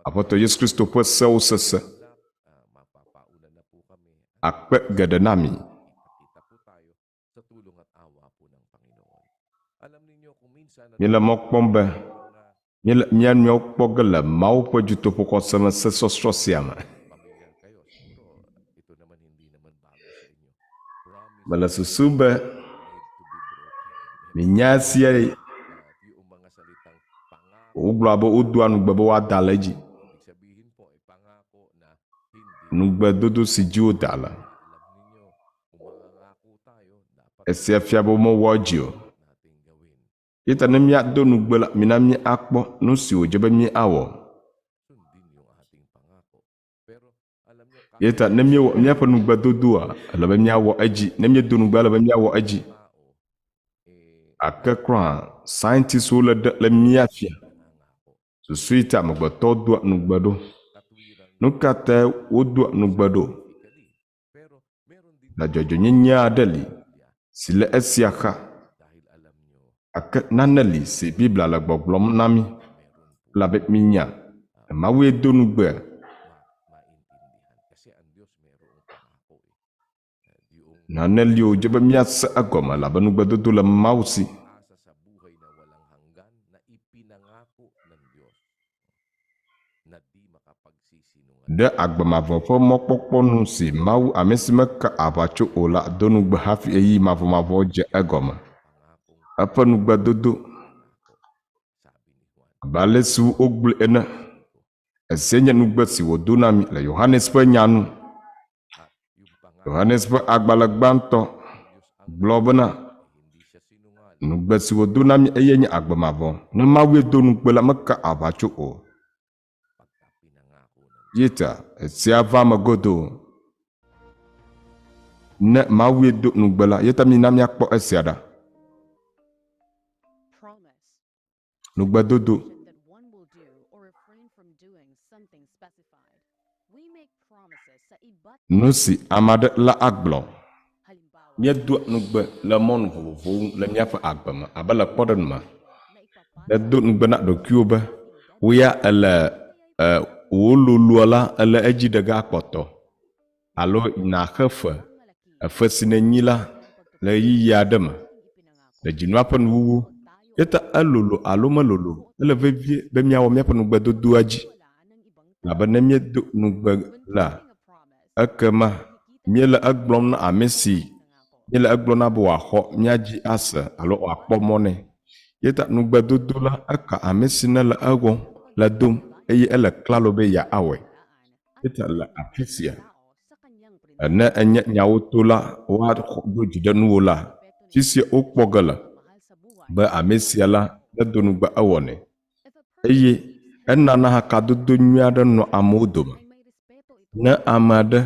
Aƒetɔ Yesu Kristo ƒe sewo sese. Akpe geɖe na mi. Míele mɔ kpɔm be míele mía nɔewo kpɔ ge le Mawu ƒe dutoƒoxɔsemesesɔsrɔ̃ sia me. Mele susum be minya esiae. Wogblɔa be wodoa nugbe be woada le edzi. Nugbedodo si dzi woda le. Esia fia be womewɔ edzi o. Eya ta ne míado nugbe la, mina míakpɔ nu si wòdze be míawɔ. Eya ta ne míewɔ míaƒe nugbedodoa, ele be míawɔ edzi. Ne míedo nugbe, ele be míawɔ edzi. Gake kura, scientistwo le ɖe le mía fia susu yi ta amegbetɔwo doa nugbe ɖo. Nu ka tae wodoa nugbe ɖo? Na dzɔdzɔenyenye aɖe li si le esia xa. Gake nane li si Biblia le gbɔgblɔm na mí elabe mínya ne Mawue do nugbea. Nane li wòdze be míase egɔme elabe nugbedodo le Mawu si. Ɖe agbe mavɔ ƒe mɔkpɔkpɔ nu si Mawu ame si meka aʋatso o la do nugbe hafi ɣeyiɣi mavɔmavɔ dze egɔme. Eƒe nugbedodo, abe ale si wogblɔe ene, esia nye nugbe si wòdo na mí le Yohanes ƒe nya nu. Yohanes ƒe agbalẽ gbãtɔ gblɔ bena, Nugbe si wòdo na mí eye nye agbe mavɔ. Ne Mawue do nugbe la, meka aʋatso o. Yeta, esia va eme godoo. Ne Mawue do nugbe la, yeta mina míakpɔ esia ɖa. Nugbedodo. Nu si ame aɖe la agblɔ. Míedoa nugbe le mɔnu vovovowo nu le míaƒe agbe me abe le kpɔɖeŋu me, nèdo nugbe na ɖokuiwò be wò ya èle e wò loloa la èle edzi ɖe ge akpɔtɔ alo nàxe fe efe si nènyi la le ɣeyiɣi aɖe me le dzinua ƒe nuwuwu. Eyata elolo alo melolo o, ele vevie be míawɔ míaƒe nugbedodoa dzi elabe ne míedo nugbe la, ekema míele egblɔm na ame si míele egblɔm na be wòaxɔ mía dzi ase alo wòakpɔ mɔ nɛ. Eya ta nugbedodo la, eka ame si nele ewɔm le dom eye ele klalo be yeawɔe. Eya ta le afi sia, ne enye nyawo to la, woaɖo dzi ɖe nuwò la, fi sia wokpɔ ge le be ame sia la nedo nugbe ewɔnɛ. Eye enana hã kadodo nyui aɖe nɔa amewo dome. Ne ame aɖe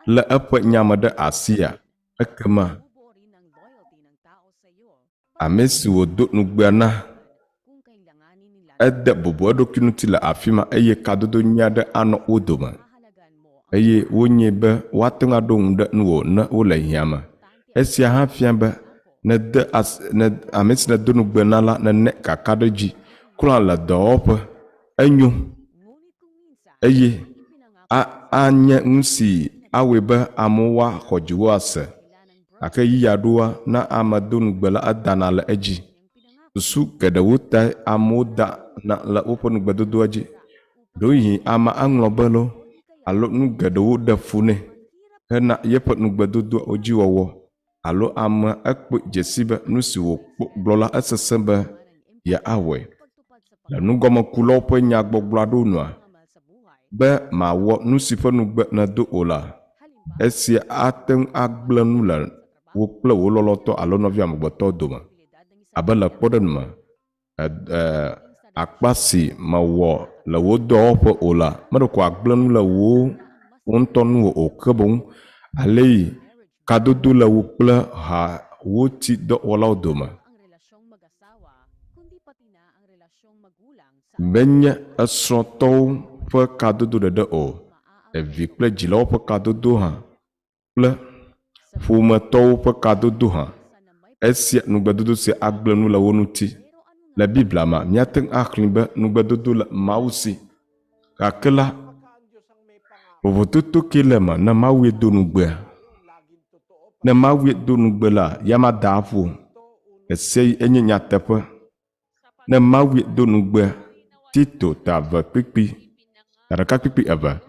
lé eƒe nya me ɖe asia, ekema ame si wòdo nugbea na ede bubu eɖokui ŋuti le afi ma eye kadodo nyui aɖe anɔ wo dome. Eye wonyae be woate ŋu aɖo ŋu ɖe nuwò ne wole hiã me. Esia hã fia be nède asi, ne ame si nèdo nugbe na la nene kakaɖedzi kura le dɔwɔƒe. Enyo eye a anye nu si awɔe be amewo woaxɔ dziwò ase. Gake ɣeyiɣi aɖewoa, ne ame do nugbe la, edana le edzi. Susu geɖewo tae amewo dana le woƒe nugbedodoa dzi. Ɖewohĩ ame aŋlɔ be loo alo nu geɖewo ɖe fu nɛ hena yeƒe nugbedodoawo dzi wɔwɔ alo amea ekpɔe dze sii be nu si wòkpɔ gblɔ la esesẽ be yeawɔe. Le nugɔmekulawo ƒe nyagbɔgblɔ aɖewo nua, be màwɔ nu si ƒe nugbe nèdo o la, esia ate ŋu agblẽ nu le wò kple wò lɔlɔ̃tɔ alo nɔvi amegbetɔ dome. Abe le kpɔɖeŋu me, akpa si mèwɔ le wò dɔwɔƒe o la, meɖeko wòagblẽ nu le wò ŋutɔ ŋuwò o, ke boŋ aleyi kadodo le wò kple hawòti dɔwɔlawo dome. Menye esrɔ̃tɔwo ƒe kadodo ɖeɖe o, ɖevi kple dzilawo ƒe kadodo hã kple ƒometɔwo ƒe kadodo hã. Esia nugbedodo sia agblẽ nu le wo ŋuti. Le Biblia mea, míate ŋu axlẽe be nugbedodo le Mawu si. Gake la, vovototo kee le eme ne Mawue do nugbea. Ne Mawue do nugbe la, ya mada aƒu o. Esia enye nyateƒe. Ne Mawue do nugbea, Tito ta ve kpikpi, ta ɖeka kpikpi eve,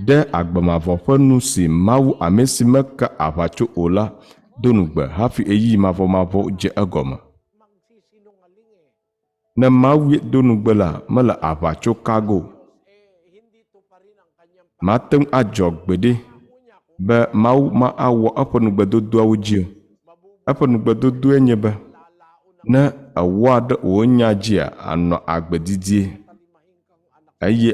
ɖe agbe mavɔ ƒe nu si Mawu ame si meka aʋatso o la do nugbe hafi ɣeyiɣi mavɔmavɔ dze egɔme. Ne Mawue do nugbe la, mele aʋatso ka ge o. Mate ŋu adzɔ gbeɖe be Mawu ma awɔ eƒe nugbedodoawo dzi o. Eƒe nugbedodoe nye be, Ne èwɔa ɖe wò nya dzia, ànɔ agbe didie, eye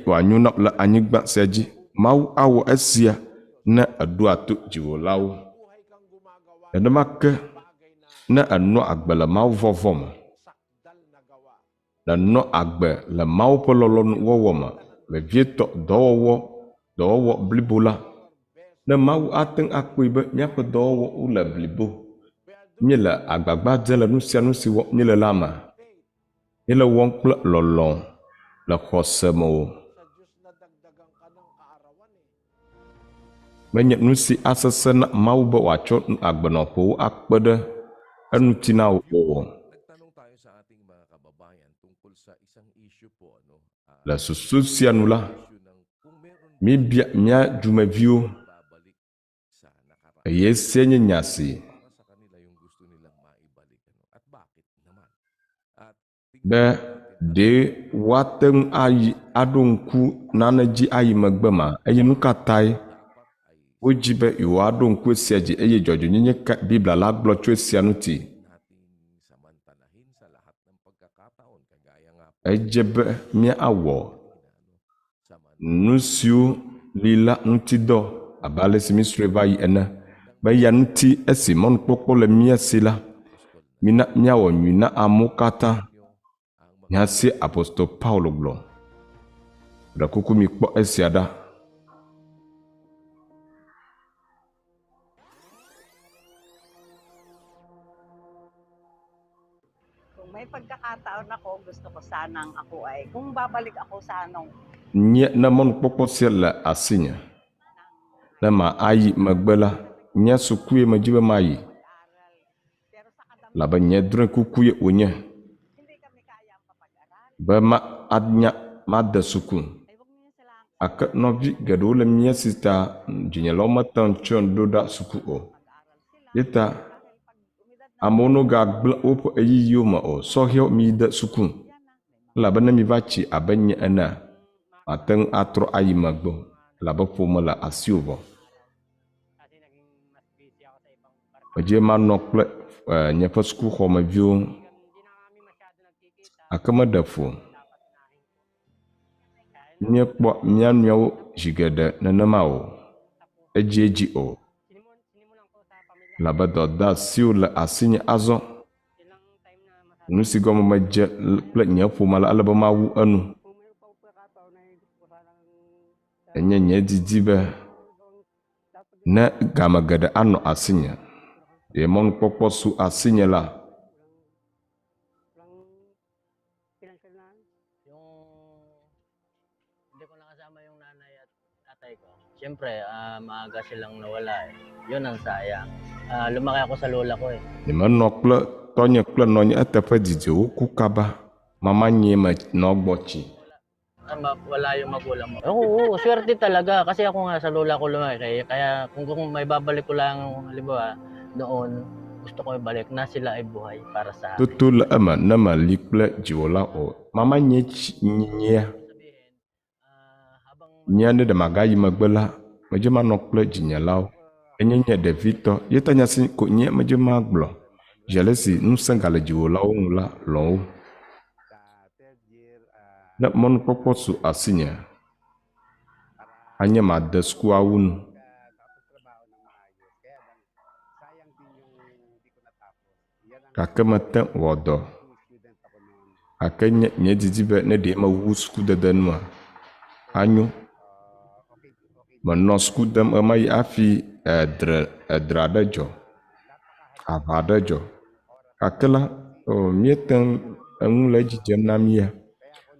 wòanyo na wò le anyigba sia dzi. Mawu awɔ esia ne èɖoa to dziwòlawo. Nenema ke ne ènɔa agbe le mawuvɔvɔ̃ me, Nènɔ agbe le Mawu ƒe lɔlɔ̃nu wɔwɔ me, vevietɔ dɔwɔwɔ, dɔwɔwɔ blibo la. Ne Mawu ate ŋu akpɔe be míaƒe dɔwɔwɔwo le blibo, míele agbagba dzem le nu sia nu si wɔm míele la mea, míele ewɔm kple lɔlɔ̃ le xɔse me o. Menye nu si asesẽ na Mawu be wòatsɔ agbenɔƒewo akpe ɖe eŋuti na wò o. Nagtanong tayo sa ating mga kababayan tungkol sa isang issue po ano ah, Le susu sia nu la, issue ng kung meron míbia mía dumeviwo babalik sa nakaraan eye esia nye nya si para sa kanila yung gusto nilang maibalik ano at bakit naman at be ɖe woate ŋu ayi aɖo ŋku nane dzi ayi megbe ma eye nu ka tae wodzi be yewoaɖo ŋku esia dzi eye dzɔdzɔenyenye ka Biblia la gblɔ tso esia ŋuti. nating samantalahin sa lahat ng pagkakataon kagaya nga po Edze be míawɔ kanina ano nu siwo li la ŋuti dɔ abe ale si mísrɔ̃e va yi ene be eya ŋuti esi mɔnukpɔkpɔ le mía si la, mina míawɔ nyui na amewo katã. Nya si Apostol Paulo gblɔ. Ɖe kuku mikpɔ esia ɖa. Kung may pagkakataon ako, gusto ko sanang ako ay, kung babalik ako sa anong Nye ne mɔnukpɔkpɔ sia le asinye, ne ma ayi megbe la, nye sukue medzi be mayi mag-aral. Pero sa kadam, labe nye drɔ̃e kuku ye wònye hindi kami kaya ang papag-aral. be ma anya made suku. Ay, huwag niyo sila ang Ake nɔvi geɖewo le mía si ta dzinyelawo mete ŋu tsɔm ɖo ɖa suku o. mag-aral sila. Ye ta Dahil pag umidad na amewo no gagblẽ woƒe ɣeyiɣiwo me o. Sɔhɛwo mi de suku yan na, may elabe ne miva tsi abe nye enea, mate ŋu atrɔ ayi megbe o elabe ƒome le asiwò vɔ. Kasi naging mas busy ako sa ibang barkada. Medzi manɔ kple eh, nye ƒe sukuxɔmeviwo Hindi kami, hindi na kami masyado nagkikita. gake meɖe fu o. Dapat unahin ko. Kaya lang, Míekpɔa mía nɔewo zi geɖe nenema o, tapusin. edziedzi o Sinimulan ko sa pamilya elabe dɔdeasiwo le asinye azɔ. Ilang time na masabi Nu si gɔme medze kple nye ƒome la ele be mawu enu. Kung may pagkakataon na hindi ko sanang Enye nye didi be dapat ne game geɖe anɔ asinye, ɖe mɔnukpɔkpɔ su asinye la, walang financial na Yung hindi ko nakasama yung nanay at tatay ko. Siyempre, maaga silang nawala eh. Yun ang sayang. Lumaki ako sa lola ko eh. nyemenɔ kple tɔnye kple nɔnye eteƒe didi o woku kaba. Mamanye me nɔ gbɔ tsi. Wala yung magulang mo. Oo, oo, swerte talaga. Kasi ako nga sa lola ko lumaki. Kaya kung may babalik ko lang, halimbawa, noon, gusto ko ibalik na sila ay buhay para sa akin. Toto le eme ne meli kple dziwòla o. Mamanye tsi nyia. Sabihin, habang Nye ne ɖe magayi megbe la, medze manɔ kple dzinyelawo. Enye nye ɖevitɔ. Ye ta nya si ko nye medze magblɔ. Zi ale si ŋusẽ gale dziwòlawo ŋu la, lɔ̃ wo. Sa third year, Ne mɔnukpɔkpɔ su asinye, anye made sukua wu nu. nakapagtrabaho ng maayos. Kaya lang, sayang din yung hindi ko natapos. Yan ang Gake mete ŋu wɔ dɔ. student ako noon. Gake nye nye didi be ne ɖe mewu sukudede nua, anyo. Okay, okay. Menɔ suku dem ɣemaɣi hafi edre edre aɖe dzɔ, aʋa aɖe dzɔ. Gake la, o, míete ŋu enu le edzi dzem na mía.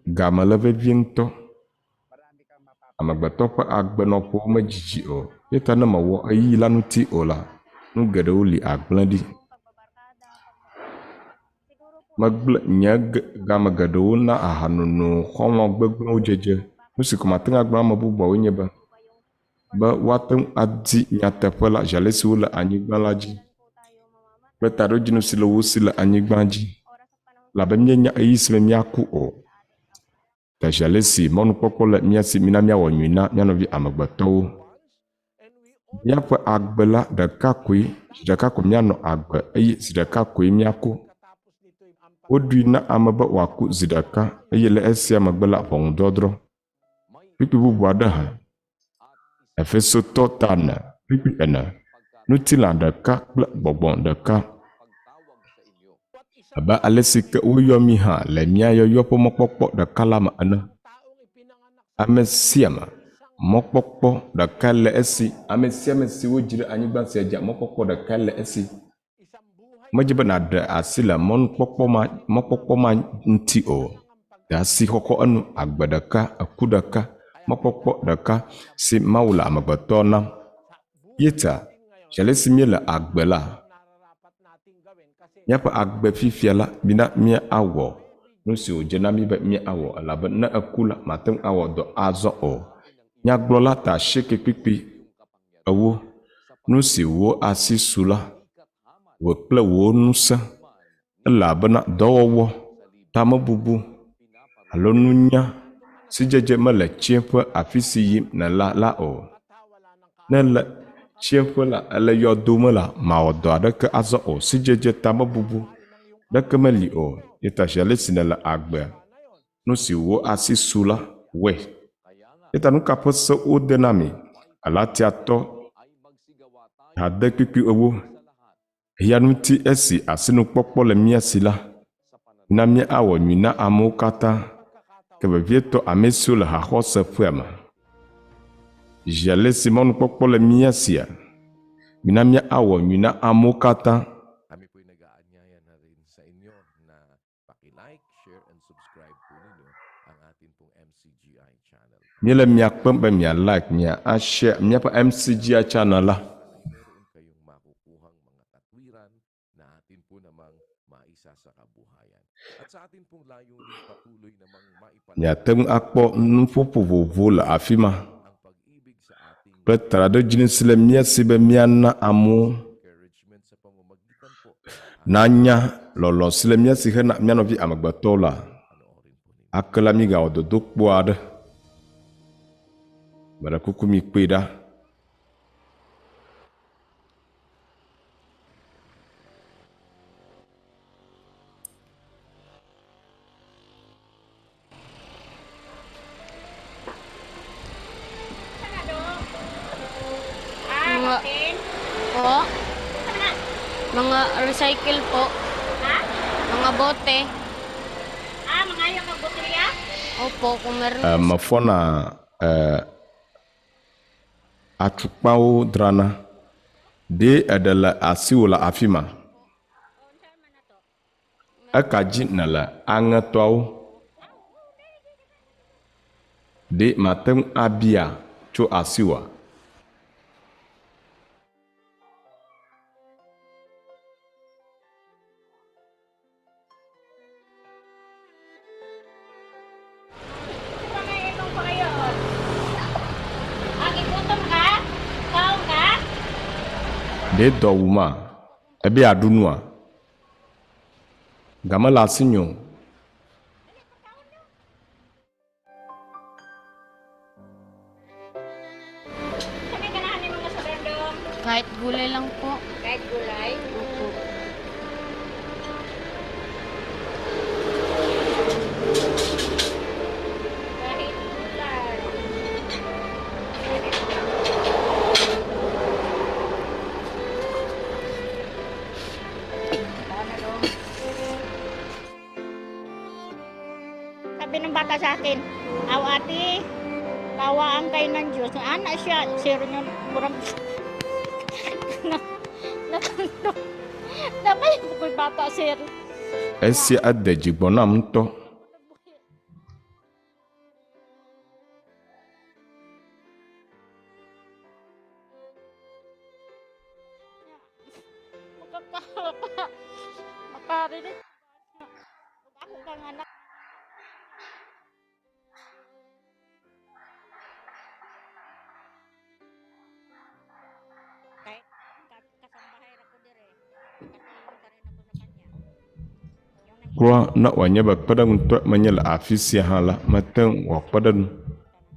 Game le vevie ŋutɔ. Marami kang mapapa Amegbetɔ ƒe agbenɔƒewo medzidzi o. Ye ta ne mewɔ ɣeyiɣi la ŋuti o la, nu geɖewo li agblẽ ɖi. Pagbabarkada, siguro po Megblẽ nye game geɖewo na ahanono, xɔlɔ̃ gbegblẽwo dzedze. Nu si ko mate ŋu agblɔ na ame bubuawoe nye be, po ba yung be woate ŋu adi nyateƒe la zi ale si wole anyigba la dzi kailan po tayo mamamatay, kple taɖodzinu si le wo si le anyigba dzi. oras at panahon Labe míenya ɣeyiɣi si me míaku o. Ta zi ale si mɔnukpɔkpɔ le mía si mina míawɔ nyui na mía nɔvi amegbetɔwo. Míaƒe agbe la ɖeka koe, zi ɖeka ko míanɔ agbe eye zi ɖeka koe míaku. Woɖoe na ame be wòaku zi ɖeka eye le esia megbe la ʋɔnudɔdrɔ̃. Kpukpui bubu aɖe hã, Efesotɔ ta ene, kpukpui ene, ŋutilã ɖeka kple gbɔgbɔ ɖeka. Abe ale si ke woyɔ mí hã le mía yɔyɔ ƒe mɔkpɔkpɔ ɖeka la me ene. Ame sia ame, mɔkpɔkpɔ ɖeka le esi. Ame sia ame si wodzi ɖe anyigba sia dzia, mɔkpɔkpɔ ɖeka le esi. Medze be nàɖe asi le mɔnukpɔkpɔ ma mɔkpɔkpɔ ma ŋuti o. Ɖe asi xɔxɔ enu agbe ɖeka, eku ɖeka, mɔkpɔkpɔ ɖeka si Mawu le amegbetɔ nam. Ye ta, zi ale si míele agbe la, míaƒe agbe fifia la, mina míawɔ nu si wòdze na mí be míawɔ elabe ne eku la, mate ŋu awɔ dɔ azɔ o. Nyagblɔla ta asieke kpukpui ewo. Nu si wò asi su la, wò kple wò ŋusẽ, elabena dɔwɔwɔ, tamebubu alo nunya sidzedze mele tsiẽƒe afi si yim nèle la o. Ne èle tsiẽƒe la, èle yɔdo me la, màwɔ dɔ aɖeke azɔ o. Sidzedze, tamebubu ɖeke meli o. Eya ta zi ale si nèle agbea, nu si wò asi su la, wɔe. Eya ta nu ka ƒe se wode na mi? Galatiatɔ hadekpukpui ewo. Eya ŋuti esi asinukpɔkpɔ le mía si la, na míawɔ nyui na amewo katã, ke vevietɔ ame siwo le haxɔseƒea me. Zi ale si mɔnukpɔkpɔ le mía sia, mina míawɔ nyui na amewo katã. Kami po'y nag-aanyayan na rin sa inyo na paki-like, share, and subscribe po ninyo ang atin pong MCGI channel. Míele mia kpem be mia like, mia ashare míaƒe MCGI channel la. Ay meron kayong makukuhang mga katwiran na atin po namang maisa sa kabuhayan. At sa atin pong layunin patuloy namang Miate ŋu akpɔ nuƒoƒo vovovowo le afi ma ang pag-ibig sa ating kple traɖodzinu si le mía si be míana amewo encouragement sa pamamagitan po nanya lɔlɔ̃ si le mía si hena mía nɔvi amegbetɔwo la. panoorin po ninyo. Ake la mígawɔ dodokpo aɖe. Meɖe kuku mikpɔe ɖa. Mga po. Mga recycle po. Mga bote. Ah, mga yung magbotelya? Opo, kung meron E, po. mefɔna e, atukpawo dzrana. Ɖe eɖe le asiwò le afi ma? Eka dzi nèle aŋetɔawo? Ɖe mate ŋu abia tso asiwòa? Pangainom ko kayo. Ang igutom ka? Kaon ka? Ɖe dɔ wuma? Ebe yeaɖu nua? Ga mele asinye o. Sabi ka na mga sa Kahit gulay lang po. Kahit gulay? Opo. Kahit gulay. Sabi ng bata sa akin, aw ate, kawaan kayo ng Diyos. Anak siya, zero nyo, murang, na, napay ko bata, sir. Esia ede dzi gbɔ nam ŋutɔ. Makaka, makarinig. Ako kang anak. Kahit kasambahay ra ko dire, nakatulong pa rin ako sa kanya. Yung nang Kura ne wòanye be kpeɖeŋutɔe menye le afi sia hã la, mete ŋu wɔ kpeɖeŋu.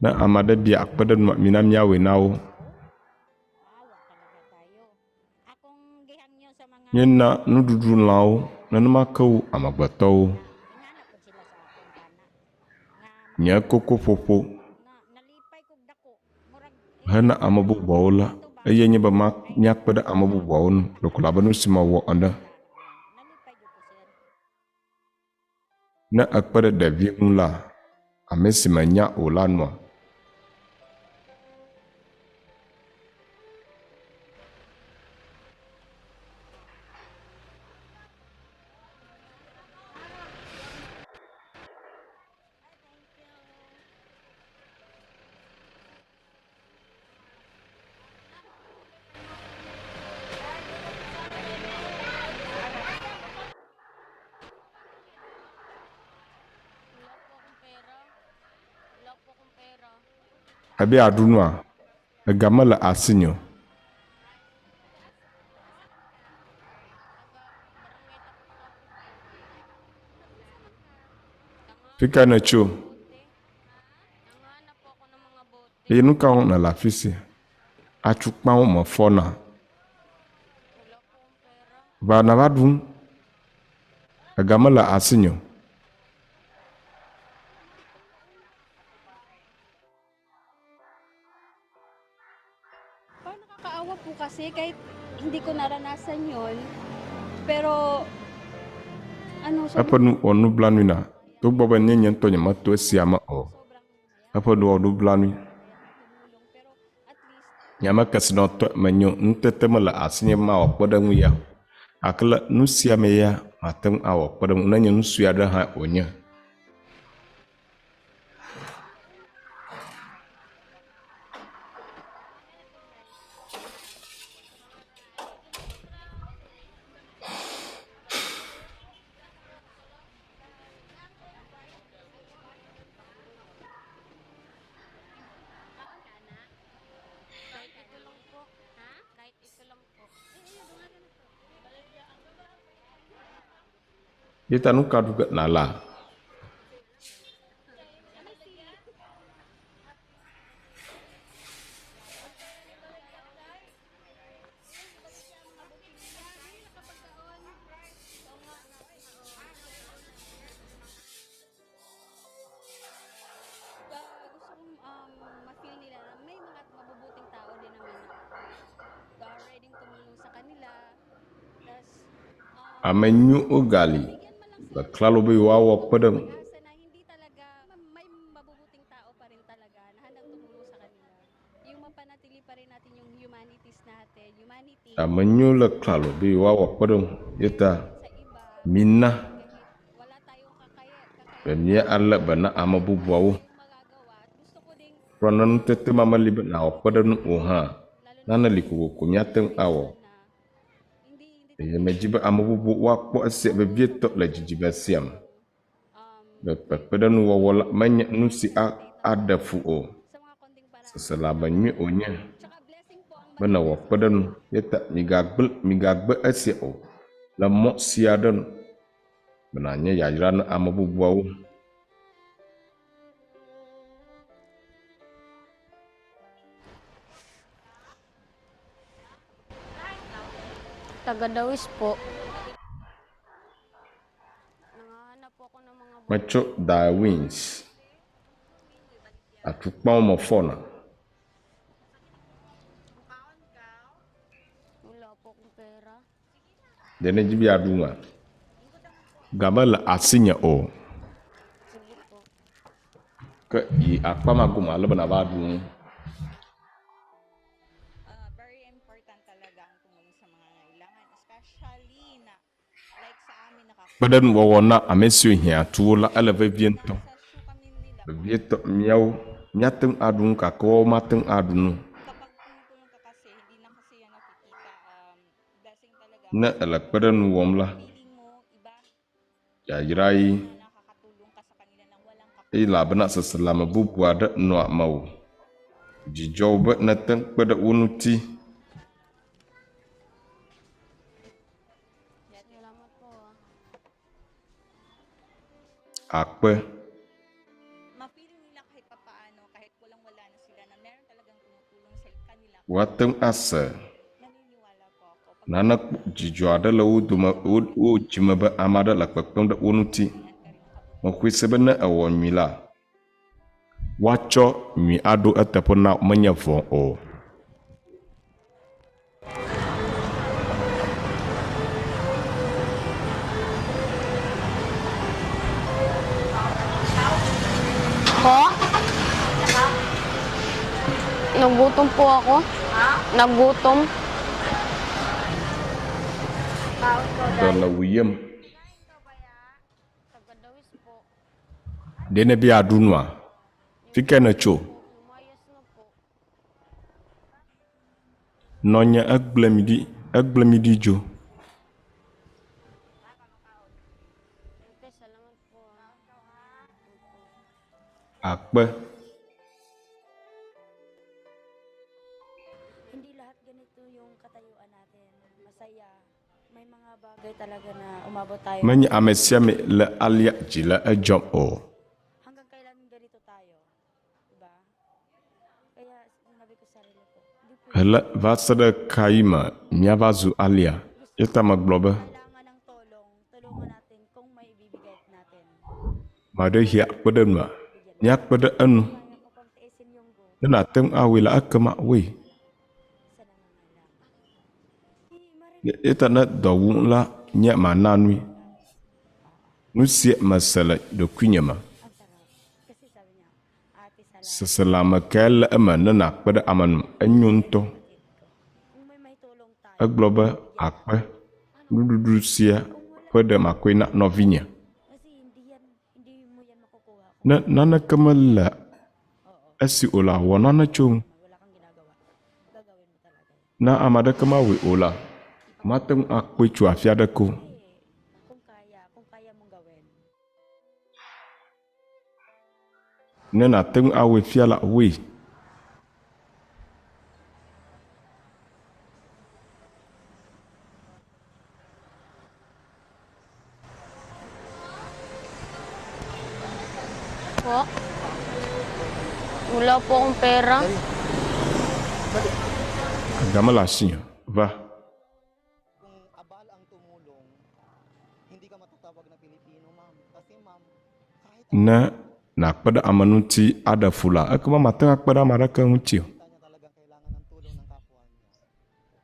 Ne ame aɖe bia kpeɖeŋua, mina míawɔe na wo. Maawa talaga tayo. Akong gihangyo sa mga Míena nuɖuɖu lãwo nenema ke wu amegbetɔwo. inana po sila sa akong bana. Nga Nye kokoƒoƒo na nalipay kog dako. Murag hena ame bubuawo la, eye nye be ma míakpe ɖe ame bubuawo ŋu ɖeko abe nu si mewɔ ene. Nalipay jud ko sir. Ne ekpe ɖe ɖevi ŋu la, ame si menya o la nua, Ebe yeaɖu nua? Ega mele asinye o. Fi kae nètso? Eye nu ka wɔm nèle afi sia? Atukpawo mefɔna. Va nava ɖu nu. Ega mele asinye o. Parang nakakaawa po kasi kahit hindi ko naranasan yon pero ano, Eƒe nu wɔ nublanui na togbɔ be nye nye ŋutɔ nyemeto esia me o. Eƒe nu wɔ nublanui. Nye ame kesinɔtɔe menye o, nutete mele asinye be mawɔ kpeɖeŋu ya o. Gake le nu sia me ya, mate ŋu awɔ kpeɖeŋu nenye nu sue aɖe hã wònye. Kahit ito lang po. Ha? Kahit ito lang po. Ye ta nu ka ɖu ge nàla? Gusto kong ma-feel nila na may mga mabubuting tao din naman na ready tumulong sa kanila. Tas, Ame nyuiwo gali le klalo be yewoawɔ kpeɖeŋu. pag-asa na hindi talaga, may mabubuting tao pa rin talaga na handang tumulong sa kanila. Yung mapanatili pa rin natin yung humanities natin, humanity Ame nyuiwo le klalo be yewoawɔ kpeɖeŋu ye ta sa iba. mina Kahit wala tayong kakaya, be míalé be na ame bubuawo. magagawa. At gusto ko ding Kura ne nutete ma meli be nàwɔ kpeɖeŋu o hã, nane li kokoko míate ŋu awɔ. na hindi hindi Eye medzi be ame bubuwo woakpɔ esia vevietɔ le dzidzime sia me. Be kpekpeɖeŋuwɔwɔ la menye nu si aɖe fu o. sa mga konting paraan. Seselãme nyui wònye Tsaka blessing po ang be nèwɔ kpeɖeŋu ye ta migagblẽ migagbe esia o le mɔ sia ɖe nu be nànye yayra na ame bubuawo. Taga-Dawis po. Nangahanap po ako ng mga bote. Metso Darwins. Atukpawo mefɔna. Wala po akong pera. Ɖe nedzi be yeaɖu nua? Ga mele asinye o. Sige po. Ke yi akpa ma gome ale be nàva ɖu nu. Very important talaga ang tumulong sa mga ngailangan, especially na like sa amin Kpeɖeŋuwɔwɔ na ame siwo hiã tu wo la ele vevie ŋutɔ. nakasasyo kami nila. Vevietɔ míawo míate ŋu aɖu nu gake woawo mate ŋu aɖu nu o. Kapag tumutulong ka kasi, hindi na kasi yan nakikita. Blessing talaga Ne kasi ele kpeɖeŋu wɔm la, feeling mo iba yayra ye na nakakatulong ka sa kanila ng walang eye elabena seselãme bubu aɖe nɔa mewò. Dzidzɔ wò be nète ŋu kpe ɖe wo ŋuti. Salamat po ah. Akpe. Ma-feel nila kahit papaano, kahit walang-wala na sila, na meron talagang tumutulong sa kanila. Woate ŋu ase Naniniwala po ako. Pag nane kpɔ dzidzɔ aɖe le wo dome wo wo dzime be ame aɖe le kpekpem ɖe wo ŋuti. Mexɔe se be ne ewɔ nyui la, woatsɔ nyui aɖo eteƒe na wò menye vɔ̃ o. Po? Nagutom po ako. Nagutom. Dɔ le wuyem. Taga-Dawis po. Ɖe nèbe yeaɖu nua? Fi kae nètso? Lumayas na po. Nɔnye egblẽ mi ɖi egblẽ mi ɖi dzo. Ate, salamat po ah. Akpe. Bagay talaga na umabot tayo. Menye ame sia ame le alea dzi le edzɔm o. Hanggang kailan ganito tayo? Diba? Kaya sinabi ko sa sarili ko, hindi pwede. Hele va se ɖe ka yi me míava zu alea? Eya ta megblɔ be, Kailangan ng tulong, tulungan natin kung may ibibigay natin. Ame aɖe hiã kpe ɖe enua, míakpe ɖe enu. Kaya ko pang tiisin yung gutom Ne nàte ŋu awɔe la, ekema wɔe. sa nangangailangan. Di marinig Eya ta ne dɔ wum la, nye mana nui. Nu sie mese le ɖokuinye me. ang sarap. Kasi sabi niya, ate, salamat. Seselãme kae le eme ne nàkpe ɖe ame ŋu? Enyo ŋutɔ. Kapatid ko. Kung may maitulong tayo, Egblɔ be, akpe, nuɖuɖu sia ƒe ɖe makɔe na nɔvinye. kasi hindi yan, hindi mo yan makukuha kung Ne naneke mele esi o la, wɔ nane tso ŋu. wala kang ginagawa. Gagawin mo talaga yan. Ne ame aɖeke mawɔe o la, mate ŋu akpɔe tso afi aɖeke o. Kasi kung kaya, kung kaya mong gawin, Ne nàte ŋu awɔe fia la, wɔe. Po? Wala po akong pera. Ga mele asinye o. Va. Kung abala ang tumulong, hindi ka matatawag na Pilipino, ma'am. Kasi ma'am, kahit Ne nàkpe ɖe ame ŋuti aɖe fu la, ekema mate ŋu akpe ɖe ame aɖeke ŋuti o. niya talagang kailangan ng tulong ng kapwa niya.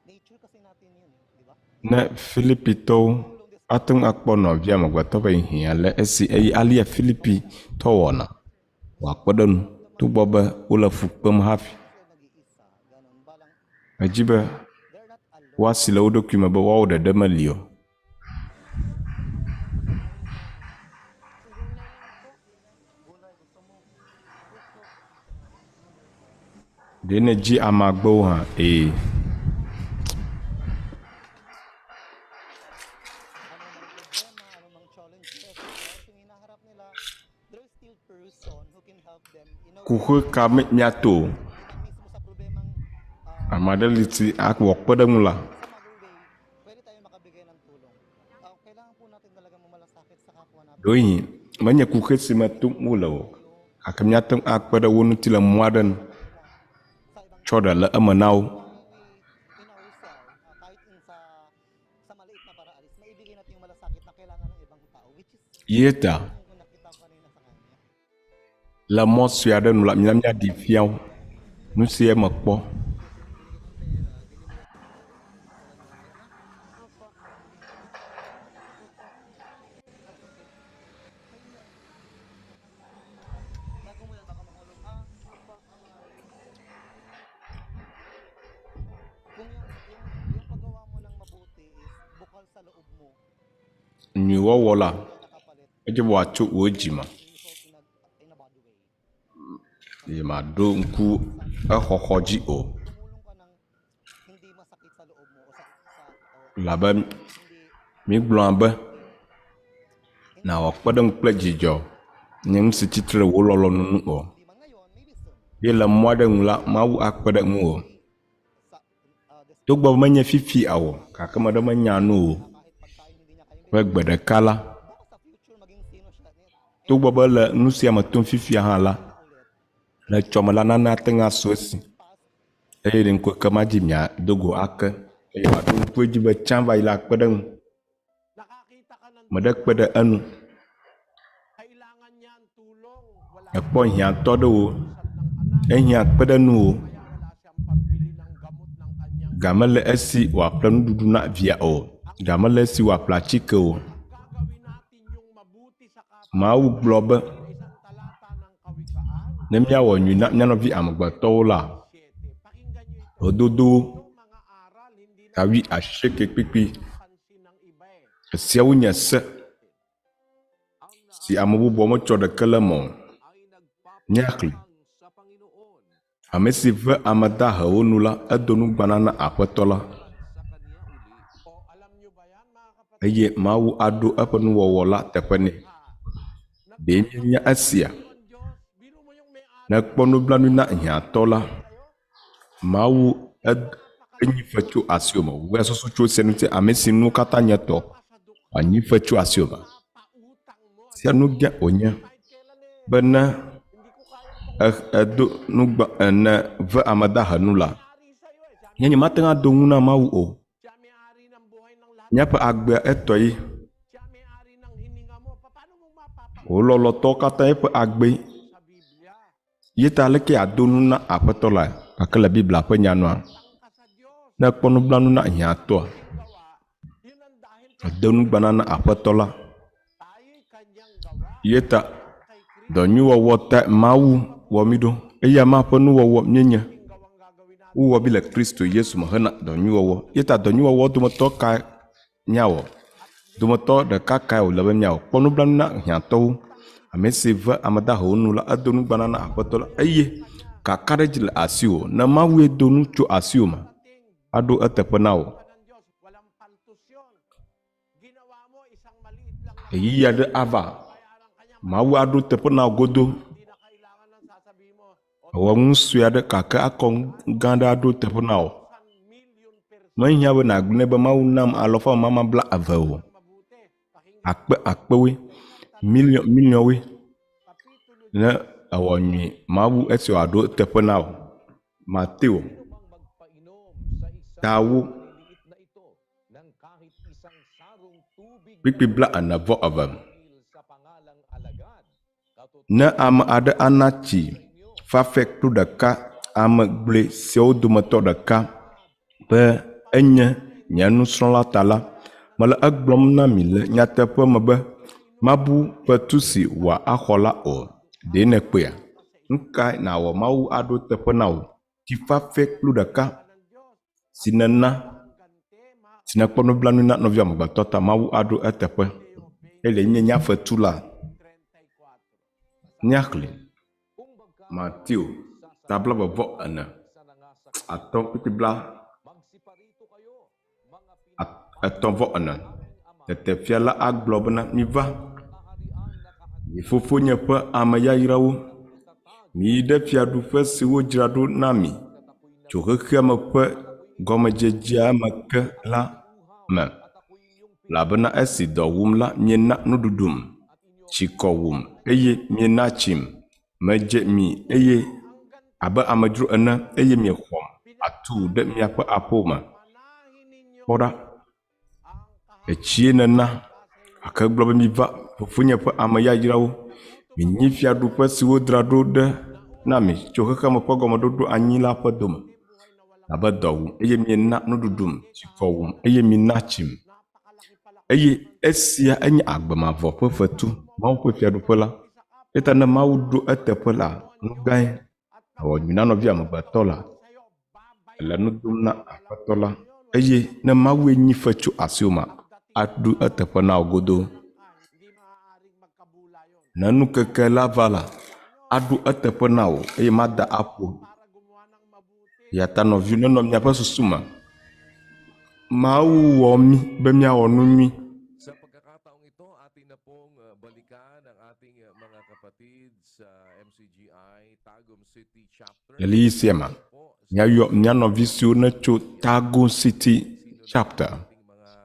Nature kasi natin yun, eh, di ba? Ne Filipitɔwo ate ŋu akpɔ nɔvia amegbetɔ be hiã le esi eye alia Filipitɔ wɔna wòakpe ɖe enu togbɔ be wole fu kpem hafi. Nag-iisa, ganun. Balang, Medzi be they're not alone. woasi le wo ɖokui me be woawo ɖeɖe meli o. Gulay, gusto mo? Ɖe nedzi amagbewo hã? Ee. Ano mang problema, ano mang challenges, or yung hinaharap nila, there's still person who can help them in a way Kuxi ka me míato o. na mismo sa problemang ah, Ame aɖe li si awɔ kpe ɖe ŋu la, some other way, pwede tayo makabigay ng tulong. Ah, kailangan po natin talaga mamalasakit sa kapwa natin. Ɖewohĩ menye kuxi si me tom wole o gake míate ŋu akpe ɖe wo ŋuti le mɔ aɖe nu Sa ibang tsɔ ɖe le eme na wo. in ourselves, ah, kahit in sa sa maliit na paraan, is maibigay natin yung malasakit na kailangan ng ibang tao, which is Ye ta yung nakita ko kanina sa kanya. le mɔ sue aɖe nu la, mina míaɖi fia wo. Nu sie mekpɔ. Opo. Bago mo yan, baka mahulog ha. Opo. Kung yung, yung, yung paggawa mo ng mabuti is bukal sa loob mo, Nyuiwɔwɔ la, wala nakapalit, edze be wòatso wò dzime. result in a, in a bad way. Eye màɖo ŋku exɔxɔ dzi o. Tumulong ka ng hindi masakit sa loob mo o sa, sa o Elabe hindi mígblɔna be nàwɔ kpeɖeŋu kple dzidzɔ nye nu si tsitre ɖe wò lɔlɔ̃nu ŋu o. hindi man ngayon, maybe soon. Ye le mɔ aɖe nu la, Mawu akpe ɖe ŋuwò. Sa, ah, des, Togbɔ be menye fifi o gake ame ɖe menya nu o. kahit pagkain hindi niya kayang Be gbe ɖeka la, baka sa future maging sino siya. togbɔ be le nu sia me tom fifia hã la, Na ulit. le tsɔme la nane ate ŋu asu esi. Past, Eye ɖe ŋkeke ma dzi miado go ake eye wòaɖo ŋku edzi be tsã va yi la kpe ɖe ŋu. Nakakita ka ng Meɖe kpe ɖe enu. kailangan niya ang tulong. Wala Ekpɔ hiãtɔ ɖewo, siyang ng anak, ehiã kpe ɖe nuwò. kaya wala siyang pambili ng gamot ng kanyang Ga mele esi wòaƒle nuɖuɖu na via o. Ga mele esi wòaƒle atike o. Gagawin natin yung mabuti sa kapwa Mawu gblɔ be sa isang talata ng Kawikaan ne míawɔ nyui na mía nɔvi amegbetɔwo la, 7. Pakinggan niyo ito. lododo Itong mga aral, hindi na gawi asieke kpikpi. pansin ng iba eh. Esiawo nye se si ame bubuwo metsɔ ɖeke le eme o. Ay Míaxlẽ. nagpapatang sa Panginoon Ame si ve ame dahewo nu la, edo nugbana na Aƒetɔ la sa kanya uli. O alam niyo ba yan mga kapatid? eye Mawu aɖo eƒe nuwɔwɔ la teƒe nɛ. Ɖe míenya esia? Ang Diyos, biro mo yung may-ari Ne ekpɔ nublanui na hiãtɔ la, Mawu ed enyi fe tso asiwò me. Wò ya susu tso esia ŋuti ame si nuwo katã nye tɔ. pa Wòanyi fe tso asiwò me. Sia nu gã wònye be ne èdo nugba ene ve ame dahe nu la, nye nyemate ŋu ado ŋu na Mawu o. Míaƒe agbea etɔ ye. Wò lɔlɔ̃tɔwo katã eƒe agbee. Ye ta leke yeado nu na Aƒetɔ lae? Gake le Biblia ƒe nya nua, ne ekpɔ nublanu na hiãtɔa, ede nugbana na Aƒetɔ la. Ye ta dɔ nyui wɔwɔ tae Mawu wɔ mí ɖo. Eya ma ƒe nuwɔwɔ míenye. Wowɔ mí le Kristo Yesu me hena dɔ nyui wɔwɔ. Ye ta dɔ nyui wɔwɔ dometɔ kae míawɔ? Dometɔ ɖeka kae wòle be míawɔ? Kpɔ nublanui na hiãtɔwo. Ame si ve ame dahewo nu la, edo nugbana na Aƒetɔ la eye kakaɖedzi le asiwò. Ne Mawue do nu tso asiwò me, aɖo eteƒe na wò. Ɣeyiɣi aɖe ava, Mawu aɖo teƒe na wò godo. Ewɔ nu sue aɖe gake akɔ nu gã aɖe aɖo teƒe na wò. Mehiã be nàgblɔe nɛ be Mawu nam alɔfa mama bla eve o. Akpe akpewoe, miliɔn miliɔnwoe. Ne èwɔ nyui, Mawu esi wòaɖo eteƒe na wò. Mateo ta wu kpukpui bla ene vɔ eve. Ne ame aɖe ana tsi fafɛ kplu ɖeka ame gblɔe siawo dometɔ ɖeka be enye nye nusrɔ̃la ta la, mele egblɔm na mi le nyateƒe me be mabu fetu si wòaxɔ la o. Ɖe nèkpɔea? Nu kae nàwɔ Mawu aɖo eteƒe na wò? Tsi fafɛ kplu ɖeka si nèna, si nèkpɔ nublanui na nɔviwò amegbetɔ ta Mawu aɖo eteƒe. Ele nye nye afetu la. Míaxlẽ Mateo ta blaeve vɔ ene atɔ̃ kpukpui bla etɔ̃ vɔ ene. Tete fia la agblɔ bena, Miva, mi fofonye ƒe ame yayrawo, miyi ɖe fiaɖuƒe si wodzra ɖo na mi tso xexea me ƒe gɔmedzedzea me ke la me. Elabena esi dɔ wum la, miena nuɖuɖum, tsikɔ wum, eye miena tsim. Medze mi eye abe amedzro ene, eye miexɔm atuu ɖe miaƒe aƒewo me. Kpɔ ɖa, etsie nèna, gake egblɔ be, Miva, fofonye ƒe ame yayrawo, minyi fiaɖuƒe si wodzra ɖo ɖe na mi tso xexeame ƒe gɔmeɖoɖo anyi la ƒe dome. Abe dɔ wum, eye miena nuɖuɖum, tsikɔ wum, eye miena tsim. Eye esia enye agbe mavɔ ƒe fetu, Mawu ƒe fiaɖuƒe la. Eya ta ne Mawu ɖo eteƒe la, nu gãe awɔ nyui na nɔvia amegbetɔ la. Ele nu dom na Aƒetɔ la. Eye ne Mawue nyi fe tso asiwò me, aɖo eteƒe na wò godoo. Ne nukeke la va la, aɖo eteƒe na wò eye mada aƒo. Eya ta nɔviwo nenɔ miaƒe susu me. Mawu wɔ mí be míawɔ nu nyui. Sa pagkakataong ito, atin na pong balikan ang ating mga kapatid sa MCGI Tagum City Chapter. Le ɣeyiɣi sia me, míayɔ mía nɔvi siwo netso Tagum City Chapter,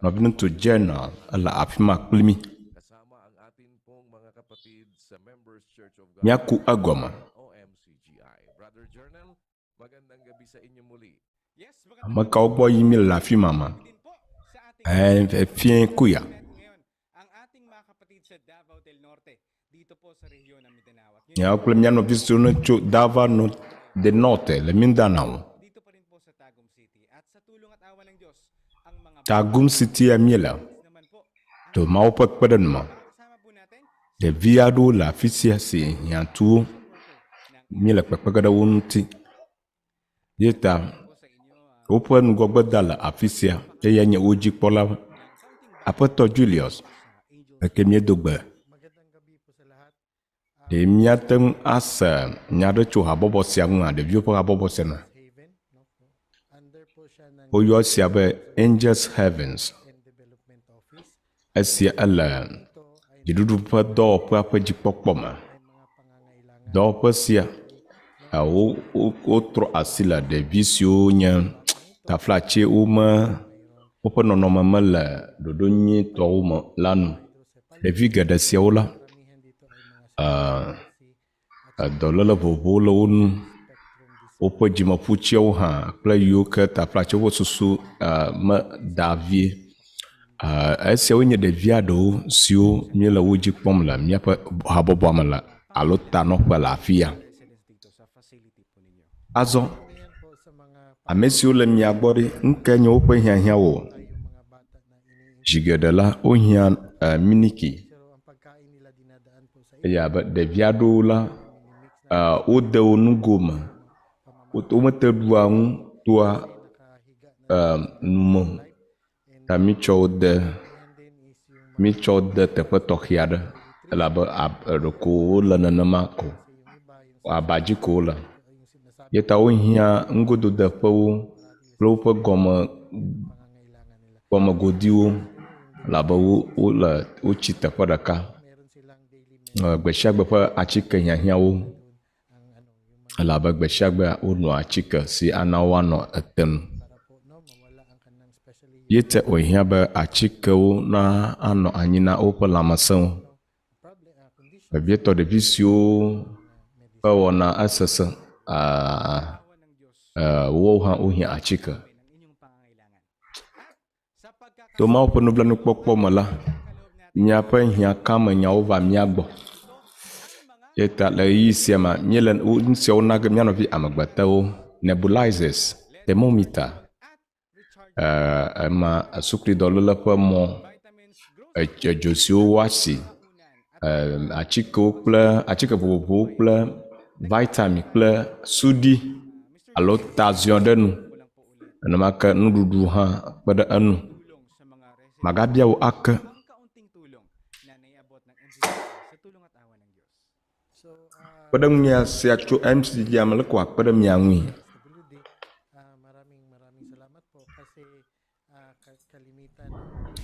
nɔviŋutsu General ele afi ma kpli mí. Kasama ang atin pong mga kapatid sa Members Church of God Míaku egɔme. o MCGI. Brother Journal, magandang gabi sa inyo muli. Ame kawo gbɔ yim míele le afi ma ma? Ɛɛ, efie kuya. Míawo kple mía nɔvi siwo netso Davao del Norte le Mindanao. Tagum City ya míele. To Mawu ƒe kpeɖeŋu me. Ɖevi aɖewo le afi sia si hiã tu wo. Míele kpekpe ge ɖe wo ŋuti. Ye ta woƒe ŋgɔgbe da le afi sia eye nye wo dzikpɔla Aƒetɔ Julius eke míedo gbe. Ɖe míate ŋu ase nya aɖe tso habɔbɔ sia ŋua? Ɖeviwo ƒe habɔbɔ sia me. Woyɔ esia be Angels Heavens. Esia ele dziɖuɖu ƒe dɔwɔƒea ƒe dzikpɔkpɔ me. Dɔwɔƒe sia wo wotrɔ asi le ɖevi siwo nye taflatse wome. woƒe nɔnɔme mele ɖoɖo nyuitɔwo me la nu. Ɖevi geɖe siawo la, edɔléle vovovowo le wo ŋu. Woƒe dzimeƒutsiawo hã kple yiwo ke taflatse woƒe susu meda vie. Esiawo nye ɖevia ɖewo siwo míele wo dzi kpɔm le míaƒe habɔbɔa me le alo tanɔƒe le afi ya. Azɔ ame siwo le mia gbɔ ɖe, nu kae nye woƒe hiahiãwo? Zi geɖe la, wohiã miliki eye abe ɖevi aɖewo la, wode wo nugo me. Womete ɖua nu toa nu me o. Ta mítsɔ wo de mítsɔ wo de teƒe tɔxɛ aɖe elabe ɖeko wole nenema ko. Aba dzi ko wole. Ye ta wohiã nugododeƒewo kple woƒe gɔme gɔmegodiwo elabe wole wotsi teƒe ɖeka. Gbe sia gbe ƒe atike hiahiãwo elabe gbe sia gbea wonoa atike si ana woanɔ ete nu. Ye te wòhiã be atikewo na anɔ anyi na woƒe lãmesẽwo. Vevietɔ ɖevi siwo ƒe wɔna esesẽ woawo hã wohiã atike. To Mawu ƒe nublanuikpɔkpɔ me la, miaƒe hiãkamenyawo va mía gbɔ. Eya ta le ɣeyiɣi sia mea, míele nu siawo na ge mía nɔvi amegbetɔwo, nebulizers, thermometer, ema suklidɔléle ƒe mɔ, edzo siwo woasi, atikewo kple atike vovovowo kple vitamin kple suɖi alo taziɔ ɖe nu. Nenema ke nuɖuɖu hã kpe ɖe enu. Magabia wò ake. Kpeɖeŋunya sia tso MCGA me leke wòakpe ɖe mia ŋui?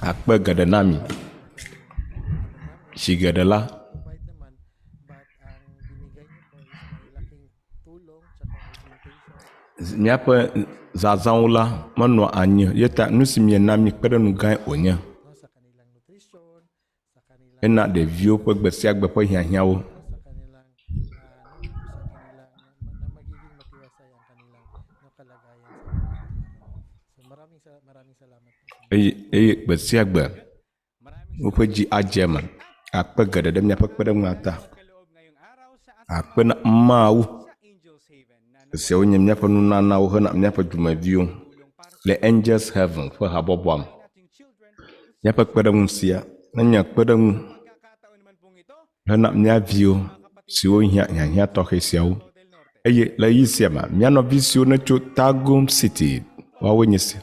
Akpe geɖe na mi. Zi geɖe la, míaƒe zazãwo la menɔa anyi o. Eya ta nu si miena mí kpe ɖe nu gãe wònye. Ena ɖeviwo ƒe gbe sia gbe ƒe hiahiãwo. Eye eye gbe sia gbe woƒe dzi adze eme akpe geɖe ɖe miaƒe kpeɖeŋua ta. Akpe na Mawu. Esiawo nye míaƒe nunanawo hena míaƒe dumeviwo le Angels Heaven ƒe habɔbɔa me. Míaƒe kpeɖeŋu sia nenye kpeɖeŋu hena mía viwo siwo hiã hiahiã tɔxɛ siawo. Eye le ɣeyiɣi sia mea, mía nɔvi siwo netso Tagum City, woawoe nye esi.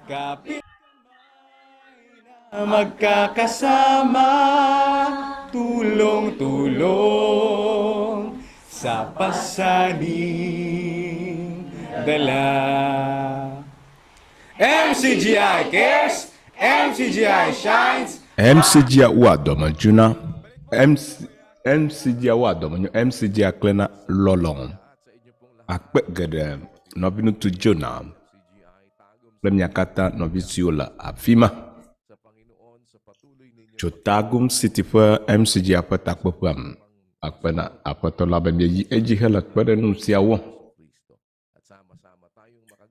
Kapit na magkakasama, tulong-tulong sa pasaning dala. MCGI cares, MCGI shines. MCGI wɔa dɔmedzoe na MC MCGI wɔa dɔmenyo MCGI klẽna lɔlɔ̃. Akpe geɖe nɔviŋutsu Jonah kple mia katã nɔvi siwo le afi ma. Tso Tagum City ƒe MCGI ƒe takpeƒea me, akpe na Aƒetɔ la be mieyi edzi hele kpe ɖe nu sia wɔm.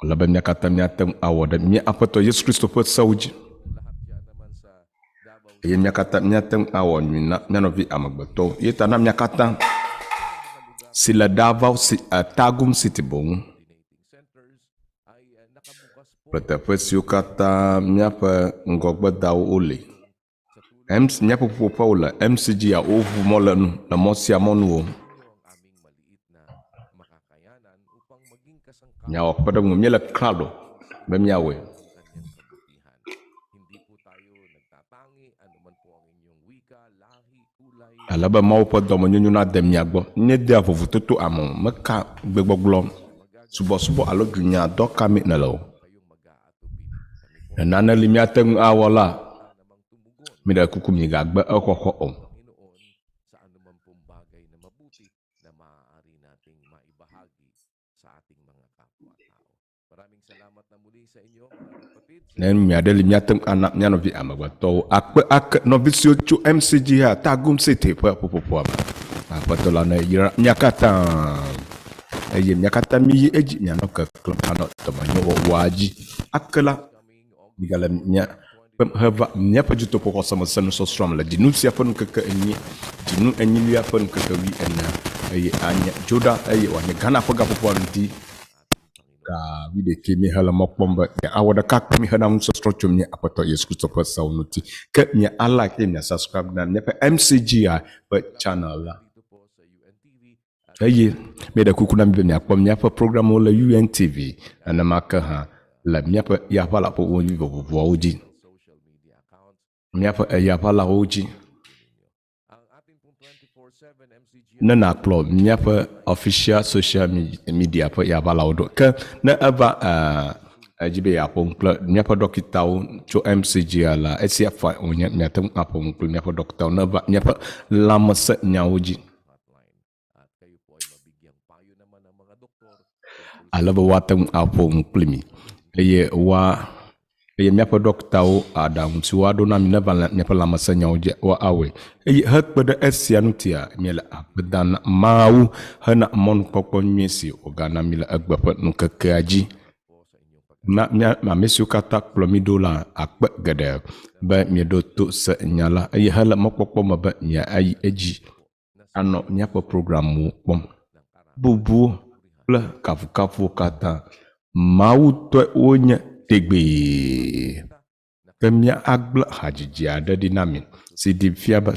Ele be mía katã míate ŋu awɔ ɖe mía Aƒetɔ Yesu Kristo ƒe sewo dzi. Eye mía katã míate ŋu awɔ nyui na mía nɔvi amegbetɔwo. Ye ta na mía katã si le Davao si, Tagum City boŋ kple teƒe siwo katã míaƒe ŋgɔgbedawo wole. MC, míaƒe ƒuƒoƒewo le MCG a woʋu mɔ le nu le mɔ sia mɔ nu o. Miawɔ kpeɖeŋu, míele klalo be míawɔe. Ale be Mawu ƒe dɔmenyonyo nade mia gbɔ. Míedea vovototo ame o, meka gbegbɔgblɔ, subɔsubɔ alo dunyadɔ ka mee nèle o. Ne nane li míate ŋu awɔ la, míɖe kuku migagbe exɔxɔ o. Ne nu nyui aɖe li míate ŋu ana mía nɔvi amegbetɔwo akpe ake nɔvi siwo tso MCG hã Tagum City ƒe ƒuƒoƒoa me. Aƒetɔ la neyra mía katã eye mía katã míyi edzi mianɔ keklẽm anɔ dɔmenyowɔwɔa dzi ake la migale mía kpem heva míaƒe dutoƒo xɔsemese nusɔsrɔ̃ me le dzinu sia ƒe ŋkeke enyi, dzinu enyilia ƒe ŋkeke wuienea eye anye Dzoɖa eye wòanye Ghana ƒe gaƒoƒoa ŋdi ga wuiɖekɛ míehele mɔ kpɔm be miawɔ ɖeka kpli mí hena nusɔsrɔ̃ tso mía Aƒetɔ Yesu Kristo ƒe sewo ŋuti. Ke mia alike eye mia subscribe na míaƒe MCGI ƒe channel la. Eye míeɖe kuku na mi be miakpɔ míaƒe programwo le UNTV, nenema ke hã le míaƒe yaʋalaƒoƒo vovovoawo dzi. Míaƒe eyaʋalawo dzi. Ne nàkplɔ míaƒe official social media ƒe yaʋalawo ɖo. Ke ne eva edzi be yeaƒo nu kple míaƒe ɖɔkitawo tso MCGa la, esia fine wònye miate ŋu aƒo nu kple míaƒe ɖɔkitawo ne eva míaƒe lãmesẽnyawo dzi. Ale be woate ŋu aƒo nu kpli mi eye woa eye míaƒe ɖɔkitawo aɖaŋu si woaɖo na mi ne va le míaƒe lãmesẽnyawo dzi woawɔe. Eye hekpe ɖe esia ŋutia, míele akpe dam na Mawu hena mɔnukpɔkpɔ nyui si wògana mí le egbe ƒe ŋkekea dzi. Na mía ame siwo katã kplɔ mí ɖo la akpe geɖe be mieɖo to se nya la eye hele mɔkpɔkpɔ me be miayi edzi anɔ míaƒe programwo kpɔm. Bubu kple kafukafuwo katã Mawu tɔe wonye tegbee. Ke míagblẽ hadzidzi aɖe ɖi na mi si ɖi fia be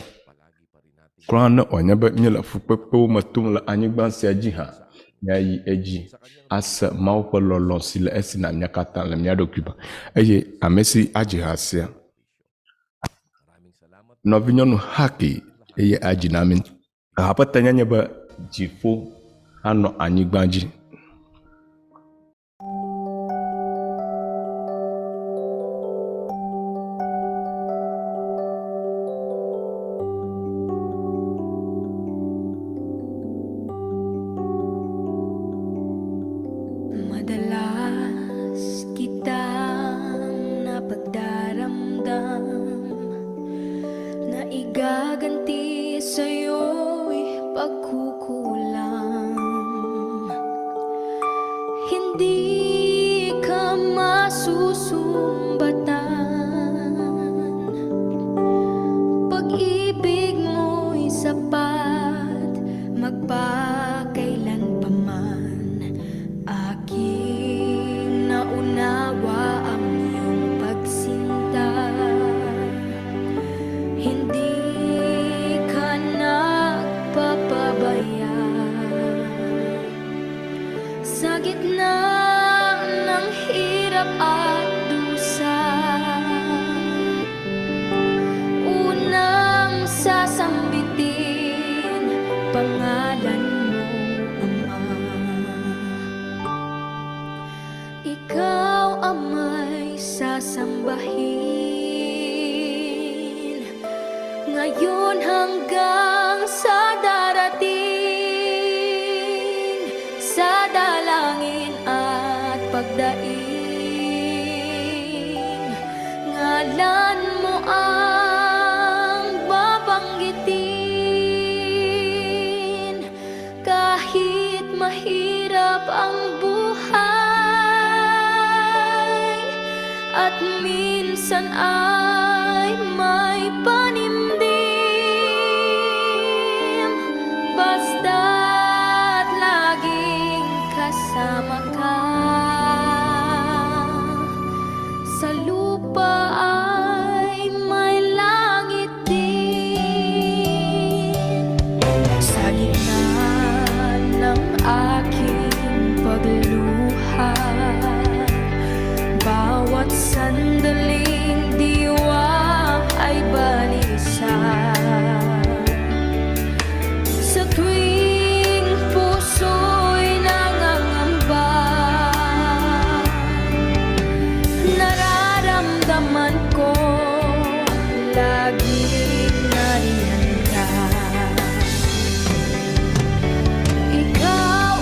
kura ne wòanye be míele fukpekpewo me tom le anyigba sia dzi hã, míayi edzi ase Mawu ƒe lɔlɔ̃ si le esi na mía katã le mía ɖokui me. Eye ame si adzi ha sia, nɔvinyɔnu Haki eye adzi na mí. Eha ƒe tanya nye be dziƒo anɔ anyigba dzi. Madalas kitang napagdaramdam Na igaganti sa'yo'y pagkukulang Hindi ka masusumbatan Pag-ibig mo'y sapat Magpakailan pa man Aking naunawa ang iyong pagsinta Hindi ka nagpapabaya Sa gitna ng hirap at dusa Unang sasambitin pangalan mo, Ama Ikaw ama'y sasambahin Ngayon hanggang sa darating Sa dalangin at pagdaing Ngalan mo ang babanggitin Kahit mahirap ang buhay At minsan ay may panimdim Basta't laging kasama ka Sa lupa ay may langit din Sa gitna ng aking pagluha Bawat sandaling diwa ay balisa Sa tuwing puso'y nangangamba Nararamdaman ko laging nariyan ka. Ikaw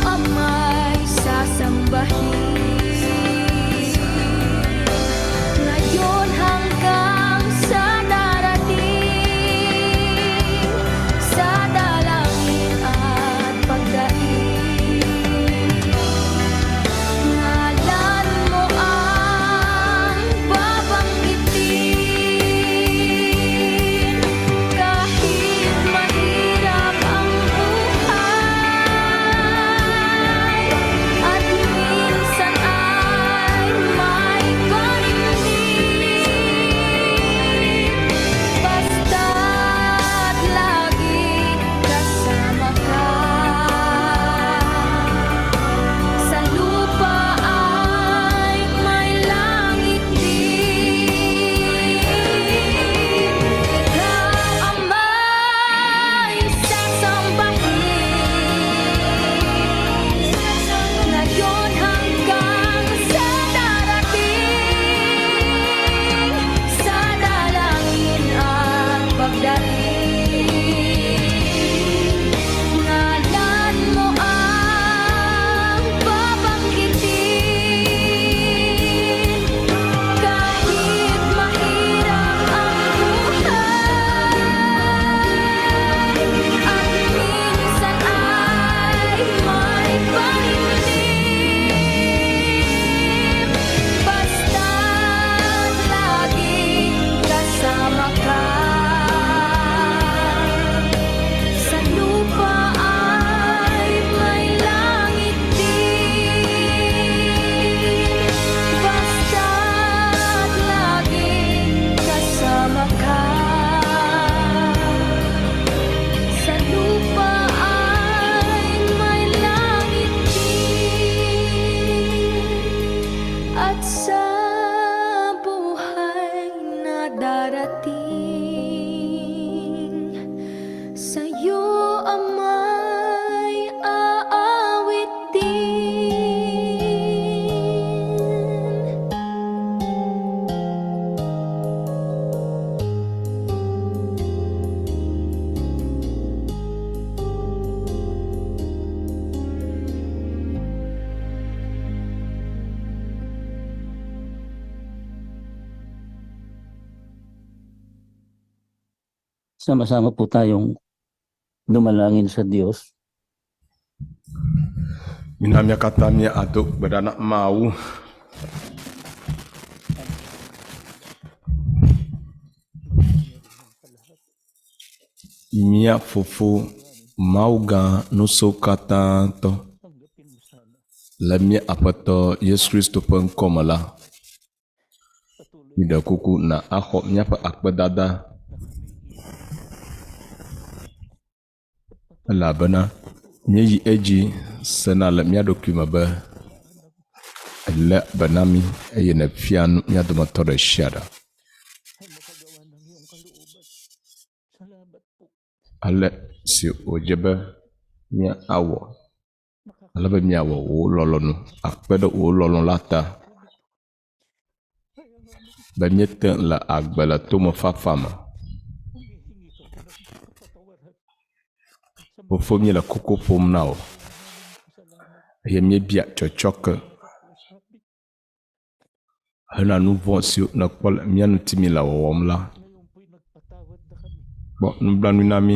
Sama-sama po tayong dumalangin sa Diyos. Mina mía katã míado gbe ɖa na Mawu. Mía Fofo, Mawu gã ŋusẽwo katã tɔ, le mía Aƒetɔ Yesu Kristo ƒe ŋkɔ me la, míɖe kuku na axɔ míaƒe akpedada elabena míeyi edzi sena le mía ɖokui me be èléa be na mí eye nèfiaa nu mía dometɔ ɖe sia ɖe. Ale si wòdze be míawɔ ale be míawɔ wò lɔlɔ̃nu akpe ɖe wò lɔlɔ̃ la ta be míete le agbe le tomefafa me. Fofo míele koko ƒom na wò eye míebia tsɔtsɔke hena nu vɔ̃ siwo nèkpɔ le mía ŋuti míele wɔwɔm la. Kpɔ nublanui na mí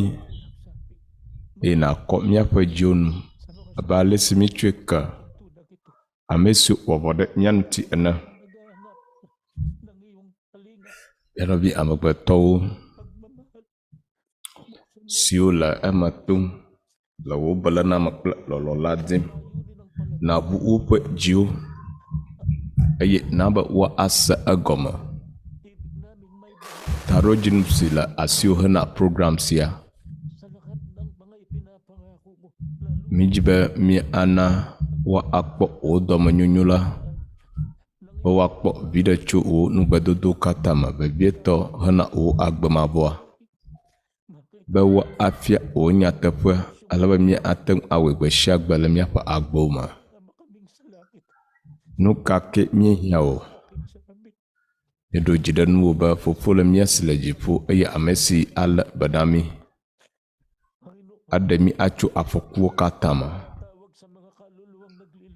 eye nàkɔ míaƒe dziwo nu abe ale si míetsɔe ke ame siwo wɔ vɔ̃ ɖe mía ŋuti ene. Mía nɔvi amegbetɔwo siwo le eme tom le wò beléname kple lɔlɔ̃ la dim. Nàʋu woƒe dziwo eye na be woase egɔme. Taɖodzinu si le asiwò hena program sia. Mídi be míana woakpɔ wò dɔmenyonyo la be woakpɔ viɖe tso wò nugbedodowo katã me, vevietɔ hena wò agbe mavɔa. Be woafia wò nyateƒea ale be míate ŋu awɔe gbe sia gbe le míaƒe agbewo me. Nu ka ke míehiã o, míeɖo dzi ɖe nuwò be Fofo le mía si le dziƒo eye ame si alé be na mí, aɖe mí atso afɔkuwo katã me.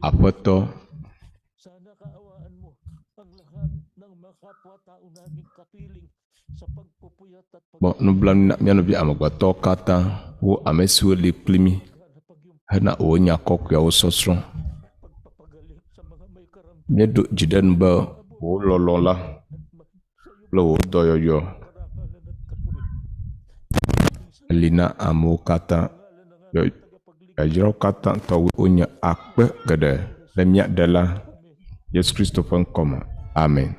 Aƒetɔ, kpɔ nublanui na mía nɔvi amegbetɔwo katã, wo ame siwo li kpli mí hena wò nya kɔkɔeawo sɔsrɔ̃. Míeɖo dzi ɖe nu be wò lɔlɔ̃ la kple wò dɔyɔyɔ li na amewo katã. Yayrawo katã tɔgbi wonye akpe geɖe le mía Ɖela Yesu Kristo ƒe ŋkɔ me. Amen.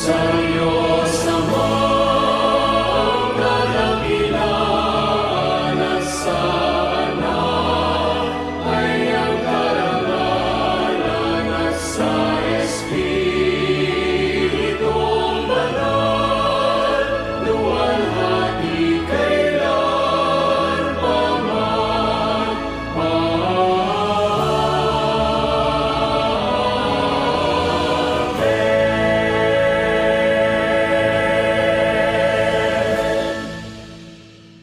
Sa Diyos amang kadakilaan at sa Anak ay ang karangalan at sa Espiritong Banal, luwalhati kailan pa man.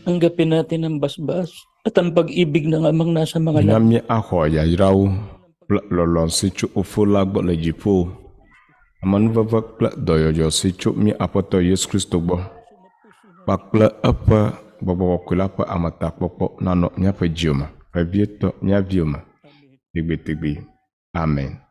Tanggapin natin ang basbas at ang pag-ibig ng amang nasa mga Mina langit. míaxɔ yayrawo kple lɔlɔ̃ si tso Fofo la gbɔ le dziƒo, amenuveve kple dɔyɔyɔ si tso mía Aƒetɔ Yesu Kristo gbɔ, kpakple eƒe Gbɔgbɔ Kɔkɔe la ƒe ametakpɔkpɔ nanɔ míaƒe dziwo me, vevietɔ mía viwo me, tegbetegbe. Amen.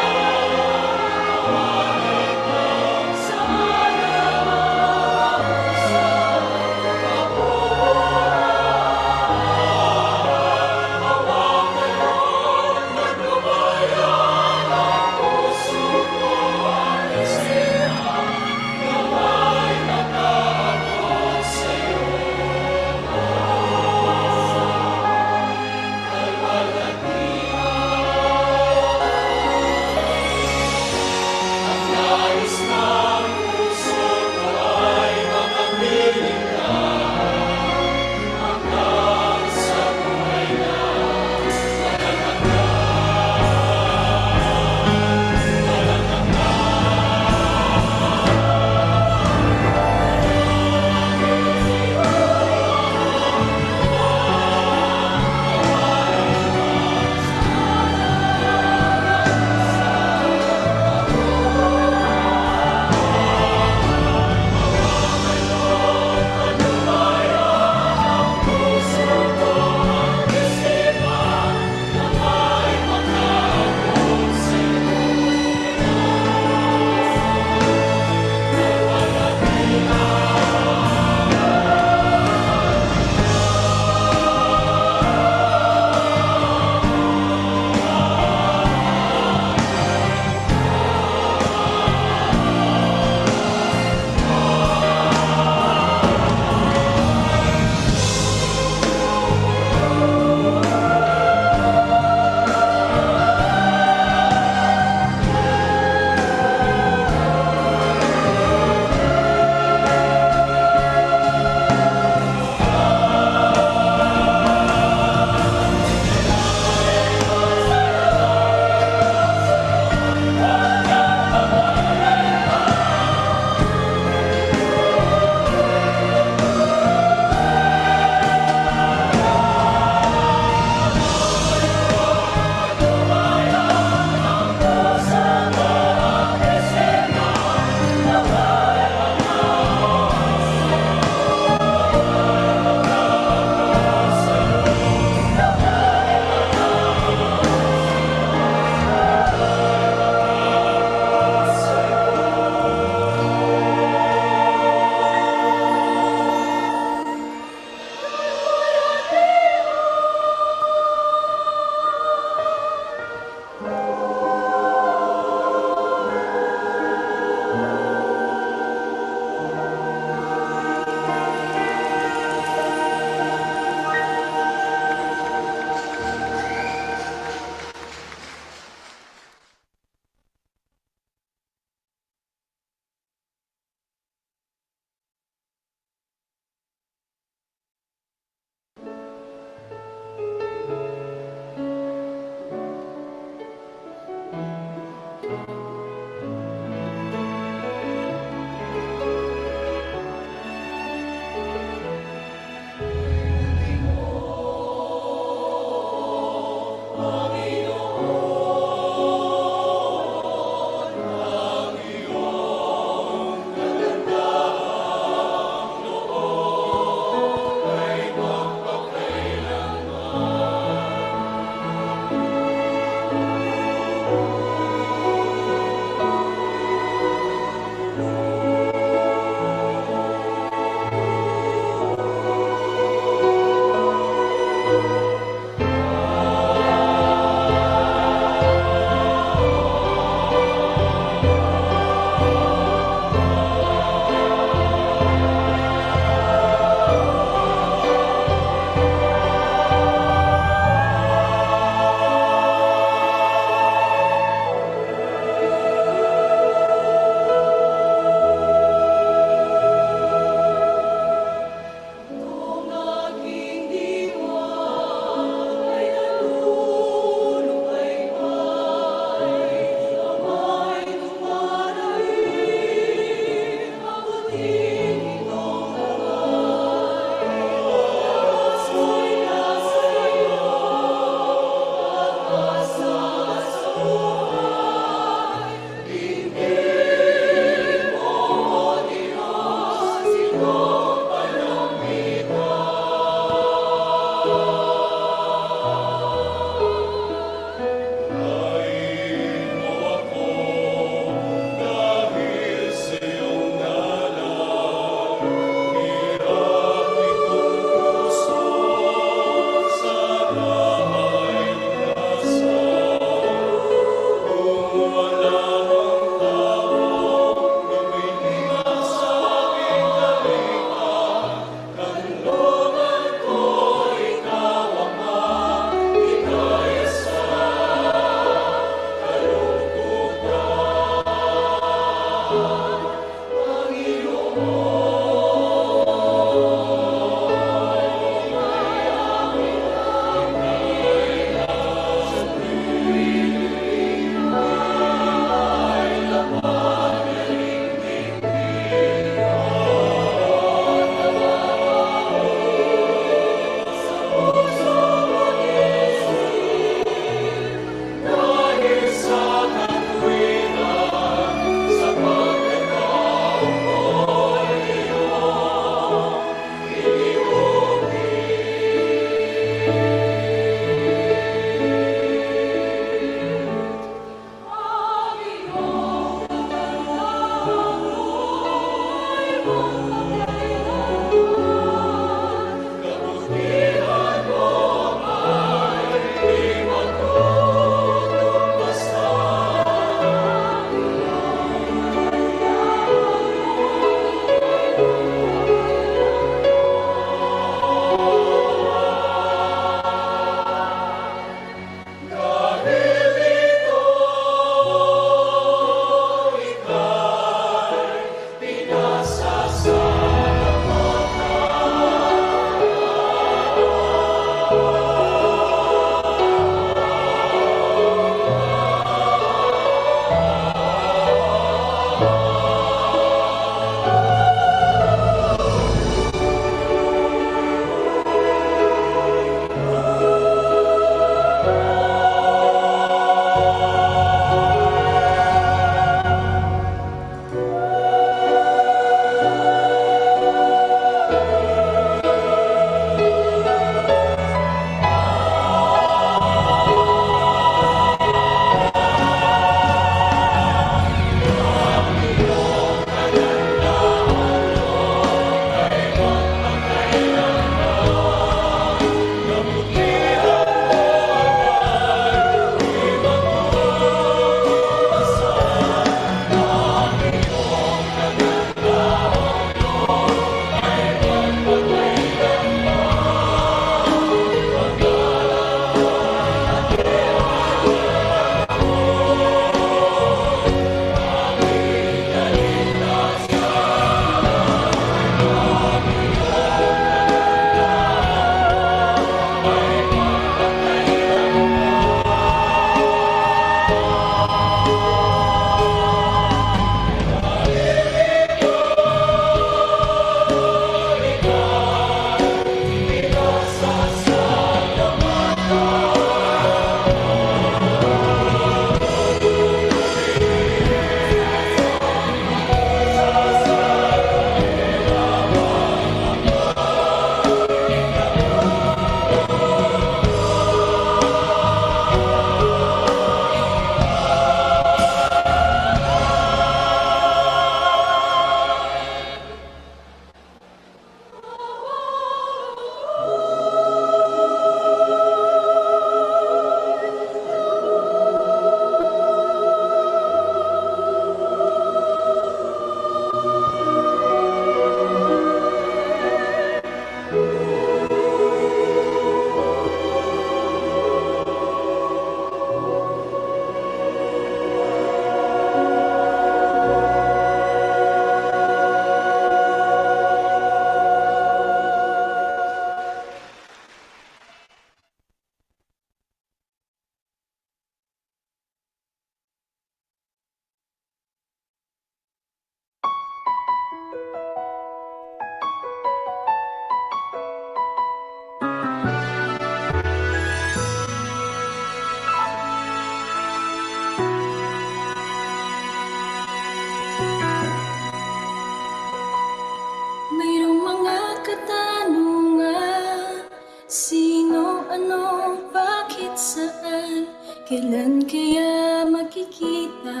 Kailan kaya makikita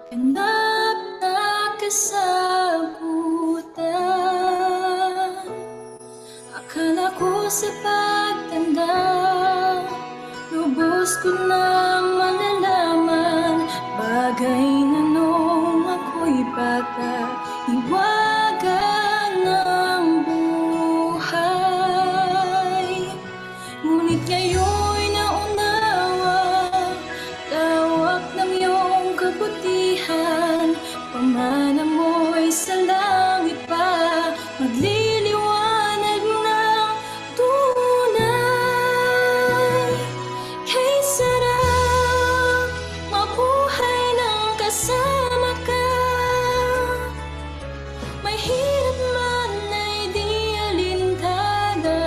Ganap na kasagutan? Akala ko sa pagtanda, lubos ko na malalaman. Bagay na nung ako'y bata, hiwaga ng buhay. Ngunit ngayon'y naunawa, lawak ng iyong kabutihan. Pamana mo'y sa langit pa, magliliwanag ng tunay. Kay sarap mabuhay ng kasama ka. May hirap man ay di alintana.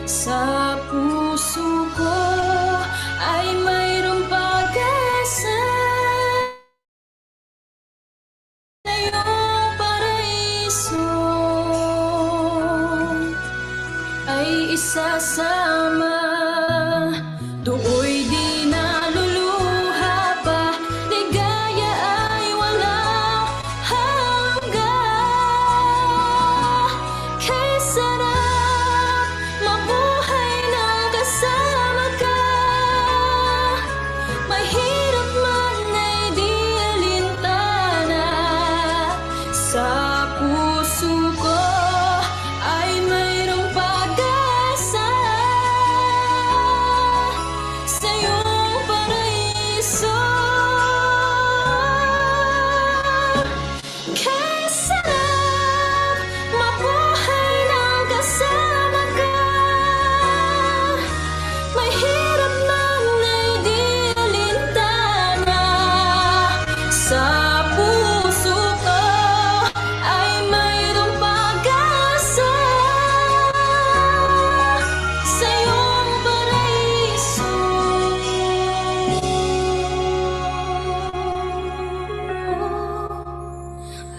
Sa puso ko ay mayroong pag-asa. Sa iyong paraiso ay isasama. Doo'y di naluluha pa, ligaya ay walang hanggan. Kay sarap mabuhay ng kasama ka. Mahirap man ay di alintana. Sa puso ko ay mayroong pag-asa. Sa iyong paraiso. Kay sarap mabuhay ng kasama ka. Mahirap man ay di alintana. Sa puso ko ay mayroong pag-asa. Sa iyong paraiso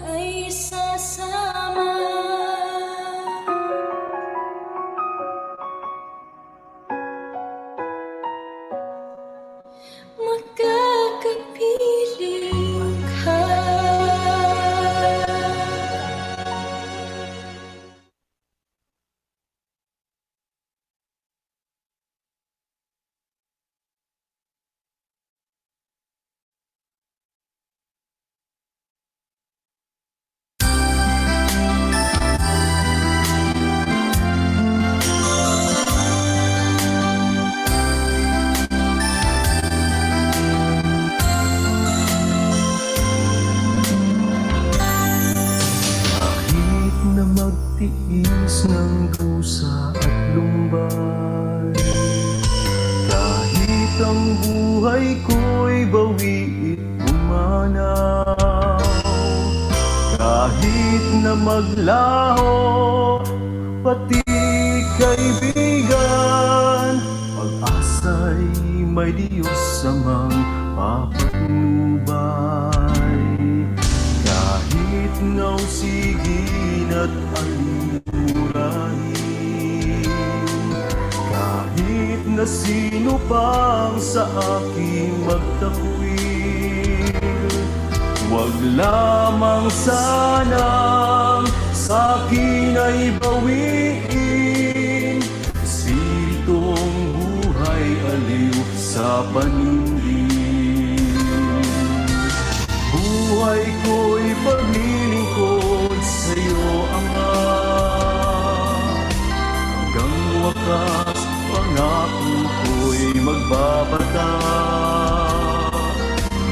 ay sasama. Makakapiling ka. Kahit na magtiis ng dusa at lumbay, kahit ang buhay ko'y bawiit pumanaw, kahit na maglaho pati kaibigan, pag-asa'y may Diyos amang papatnubay. Kahit nausigin at alimurahin, kahit na sino pang sa akin magtakwil, wag lamang sanang sa akin ay bawiin. Espiritong buhay aliw sa panindig. Buhay ko'y paglilingkod sa'yo, Ama. Hanggang wakas, pangako ko'y magbabata.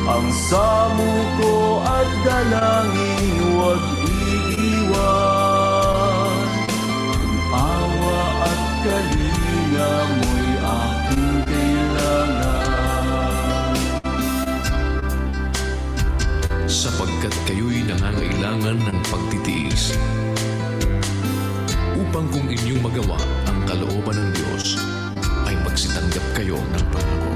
Ang samo ko at dalangin huwag iiwan. Ang awa at kalinga mo'y aking kailangan. Sapagkat kayo'y nangangailangan ng pagtitiis, upang kung inyong magawa ang kalooban ng Diyos, ay magsitanggap kayo ng pangako.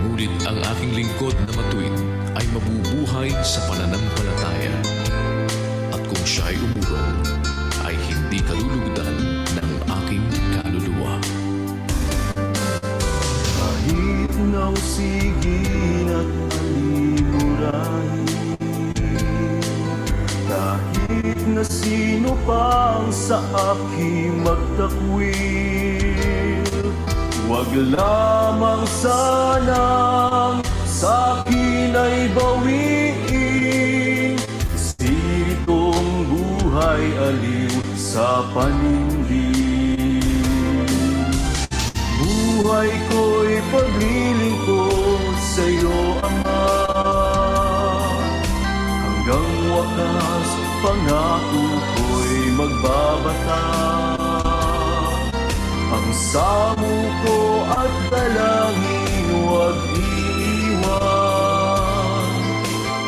Ngunit ang aking lingkod na matuwid ay mabubuhay sa pananampalataya. At kung siya ay umurong, ay hindi kalulugdan ng aking kaluluwa. kang sa akin magtakwil. Huwag lamang sanang sa akin ay bawiin, Espiritong buhay aliw sa panindig. Buhay ko'y paglilingkod sa'yo, Ama, hanggang wakas pangako ko'y magbabata. Ang samo ko at dalangin huwag iiwan,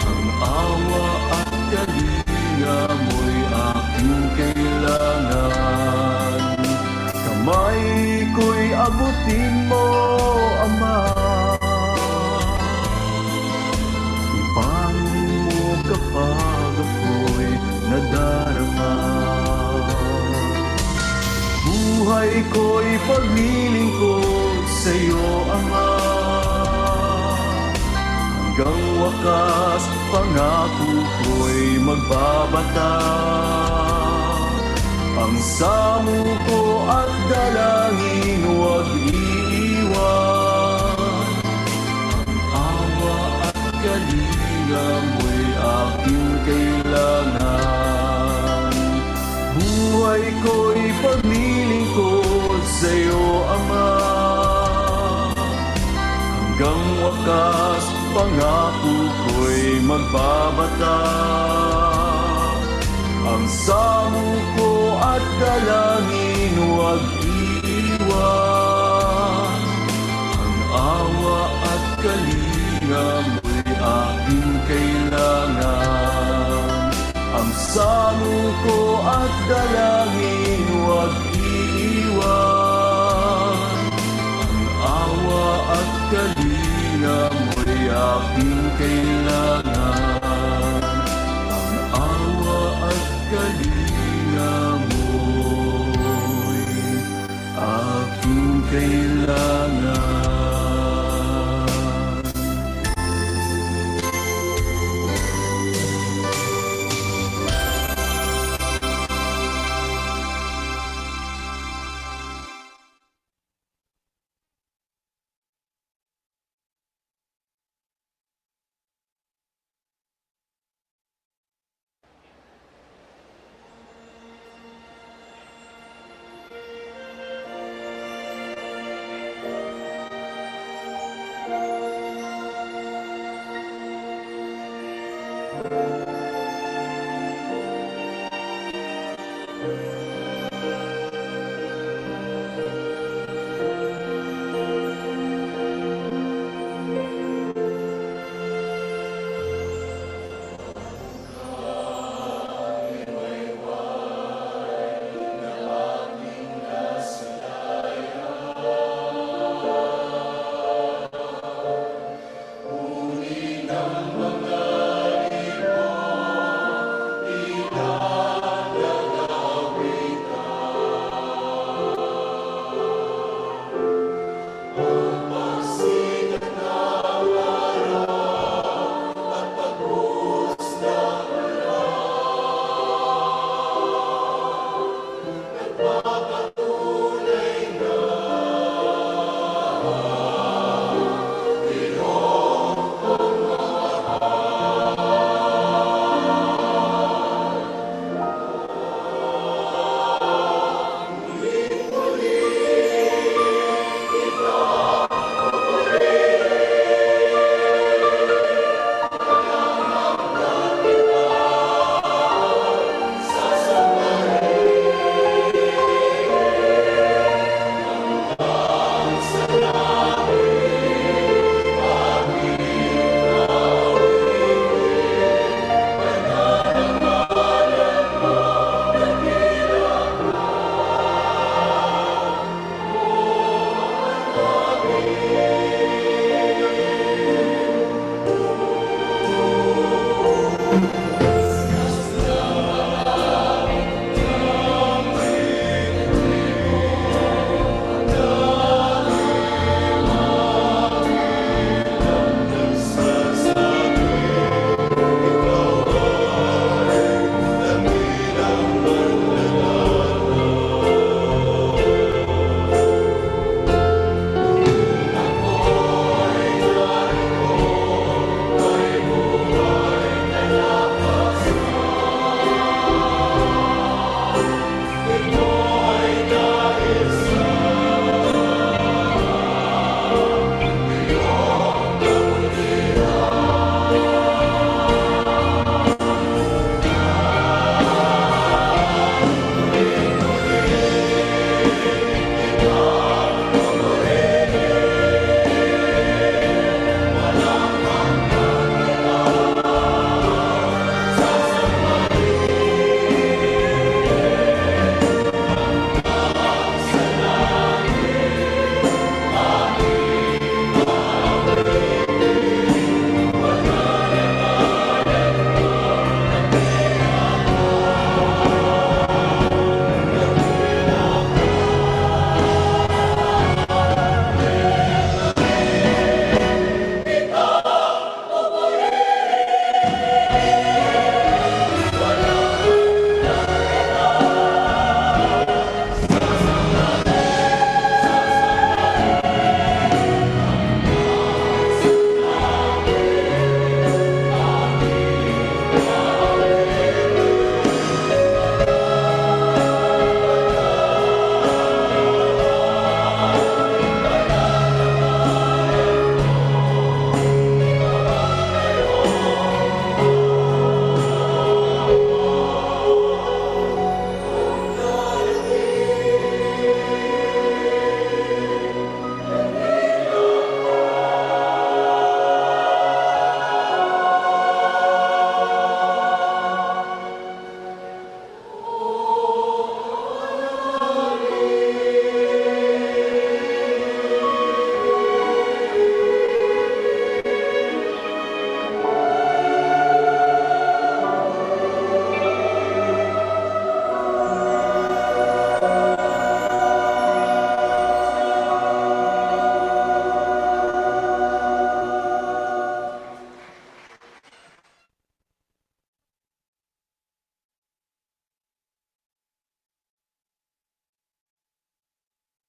ang awa at kalinga mo'y aking kailangan. Kamay ko'y abutin mo, Ama, ipangin mo kapag ako'y nadarama. Buhay ko'y paglilingkod sa'yo, Ama, hanggang wakas pangako ko'y magbabata. Ang samo ko at dalangin huwag iiwan, ang awa at kalinga mo'y aking kailangan. Buhay ko'y paglilingkod sa'yo, Ama, hanggang wakas pangako ko'y magbabata. Ang samo ko at dalangin huwag iiwan, ang awa at kalinga mo'y aking kailangan. Ang samo ko at dalangin huwag iiwan, ang awa at kalinga mo'y aking kailangan. Ang awa at kalinga mo'y aking kailangan.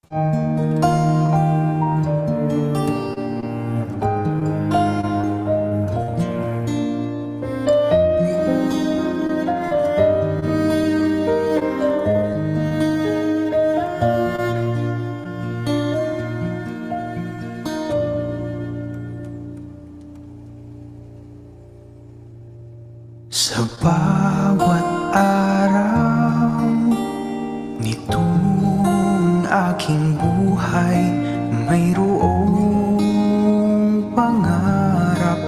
Sa bawat araw nitong aking buhay, mayroong pangarap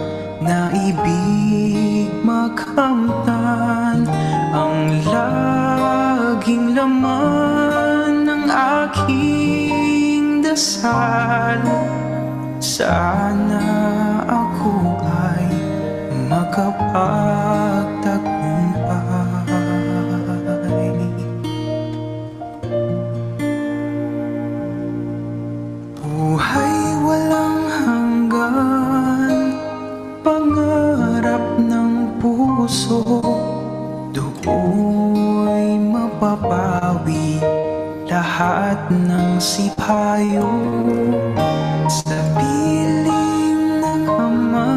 na ibig makamtan. Ang laging laman ng aking dasal, sana ako ay makapagtagumpay. Buhay walang hanggan, pangarap ng puso, do'y mapapawi lahat ng sipayo. Sa piling ng Ama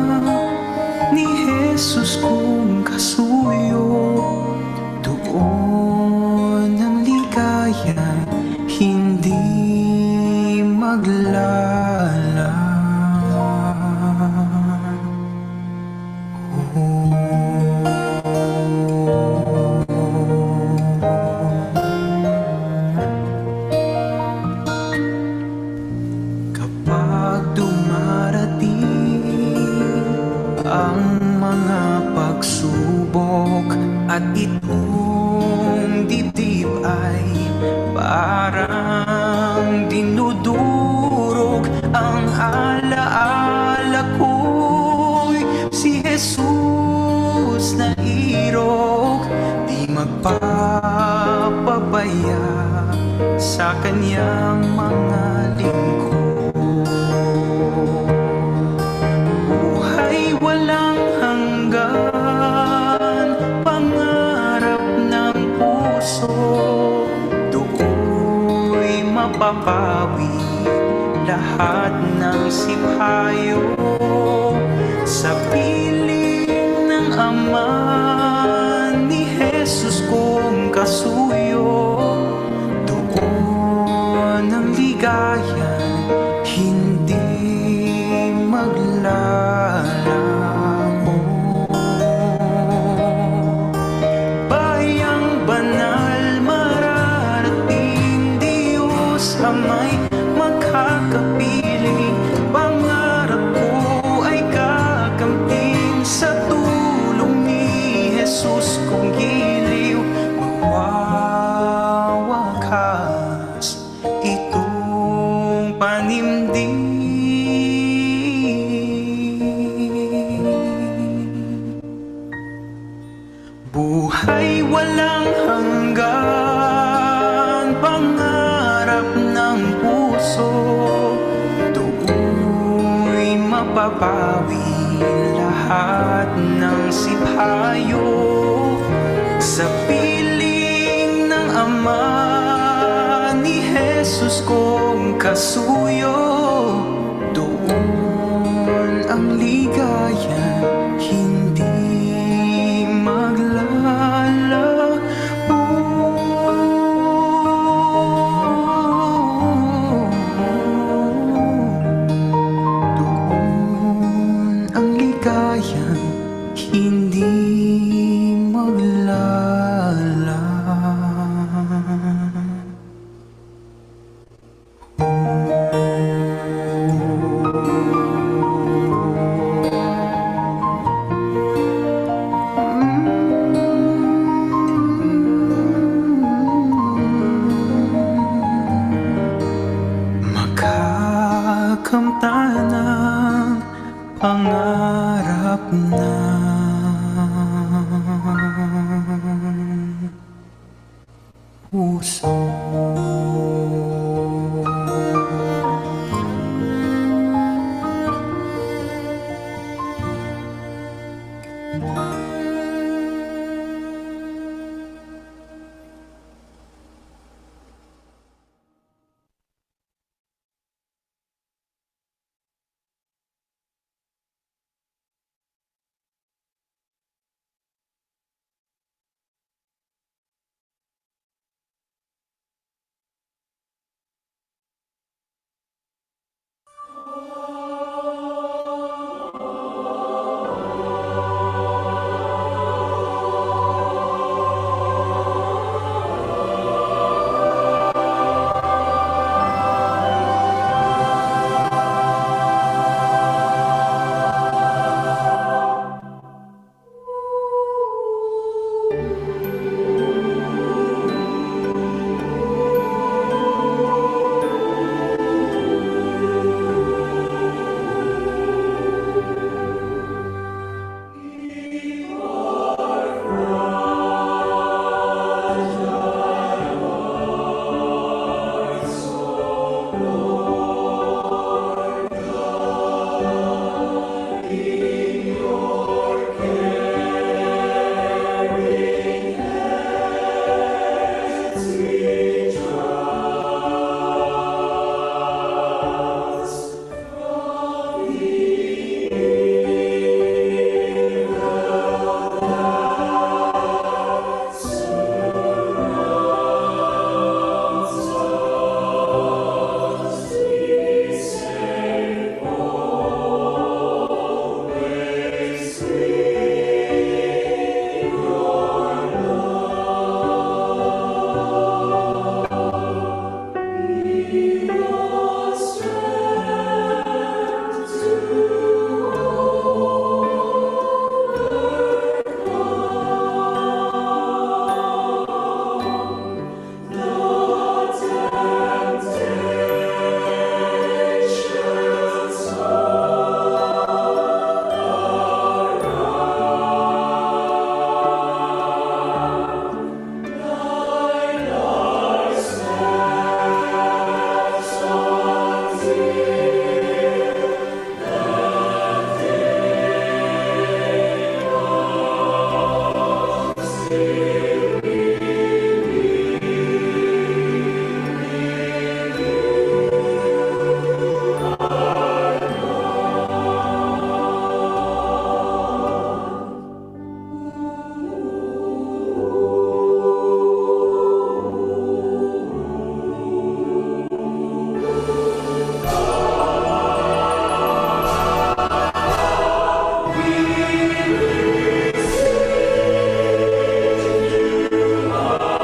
ni Jesus kong kasuyo, doon ang ligaya hindi maglalaho. Kapag dumarating ang mga pagsubok at itong dibdib ay parang dinudurog, ang alaala ko'y si Jesus na irog, di magpapabaya sa kanyang mga lingkod. Buhay walang hanggan, pangarap ng puso, do'y mapapawi lahat ng sipayo. Sa piling ng Ama ni Jesus kong kasuyo, doon ang ligaya hindi maglalaho. Bayang banal mararating, Diyos ama'y makakapiling. Pangarap ko ay kakamtin sa tulong ni Jesus kong giliw. Mawawakas itong panimdim. Buhay walang hanggan, pangarap ng puso, do'y mapapawi lahat ng sipayo. Sa piling ng Ama ni Jesus kong kasuyo, doon ang ligaya hindi maglalaho. Doon ang ligaya hindi maglalaho. Makakamtan ang pangarap ng puso. we trust from the evil that surrounds us. Be safe always with your love. Be our strength to overcome the temptations all around. Guide our steps until the day comes. Till we meet with you, our God.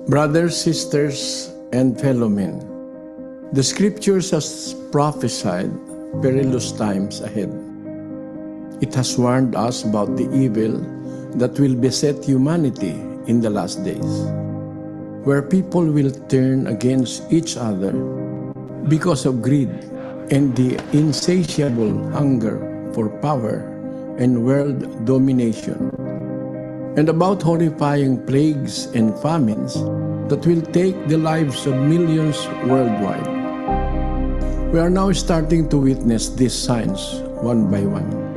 Brothers, sisters, and fellow men, the scriptures has prophesied perilous times ahead. It has warned us about the evil that will beset humanity in the last days, where people will turn against each other because of greed and the insatiable hunger for power and world domination, and about horrifying plagues and famines that will take the lives of millions worldwide. We are now starting to witness these signs one by one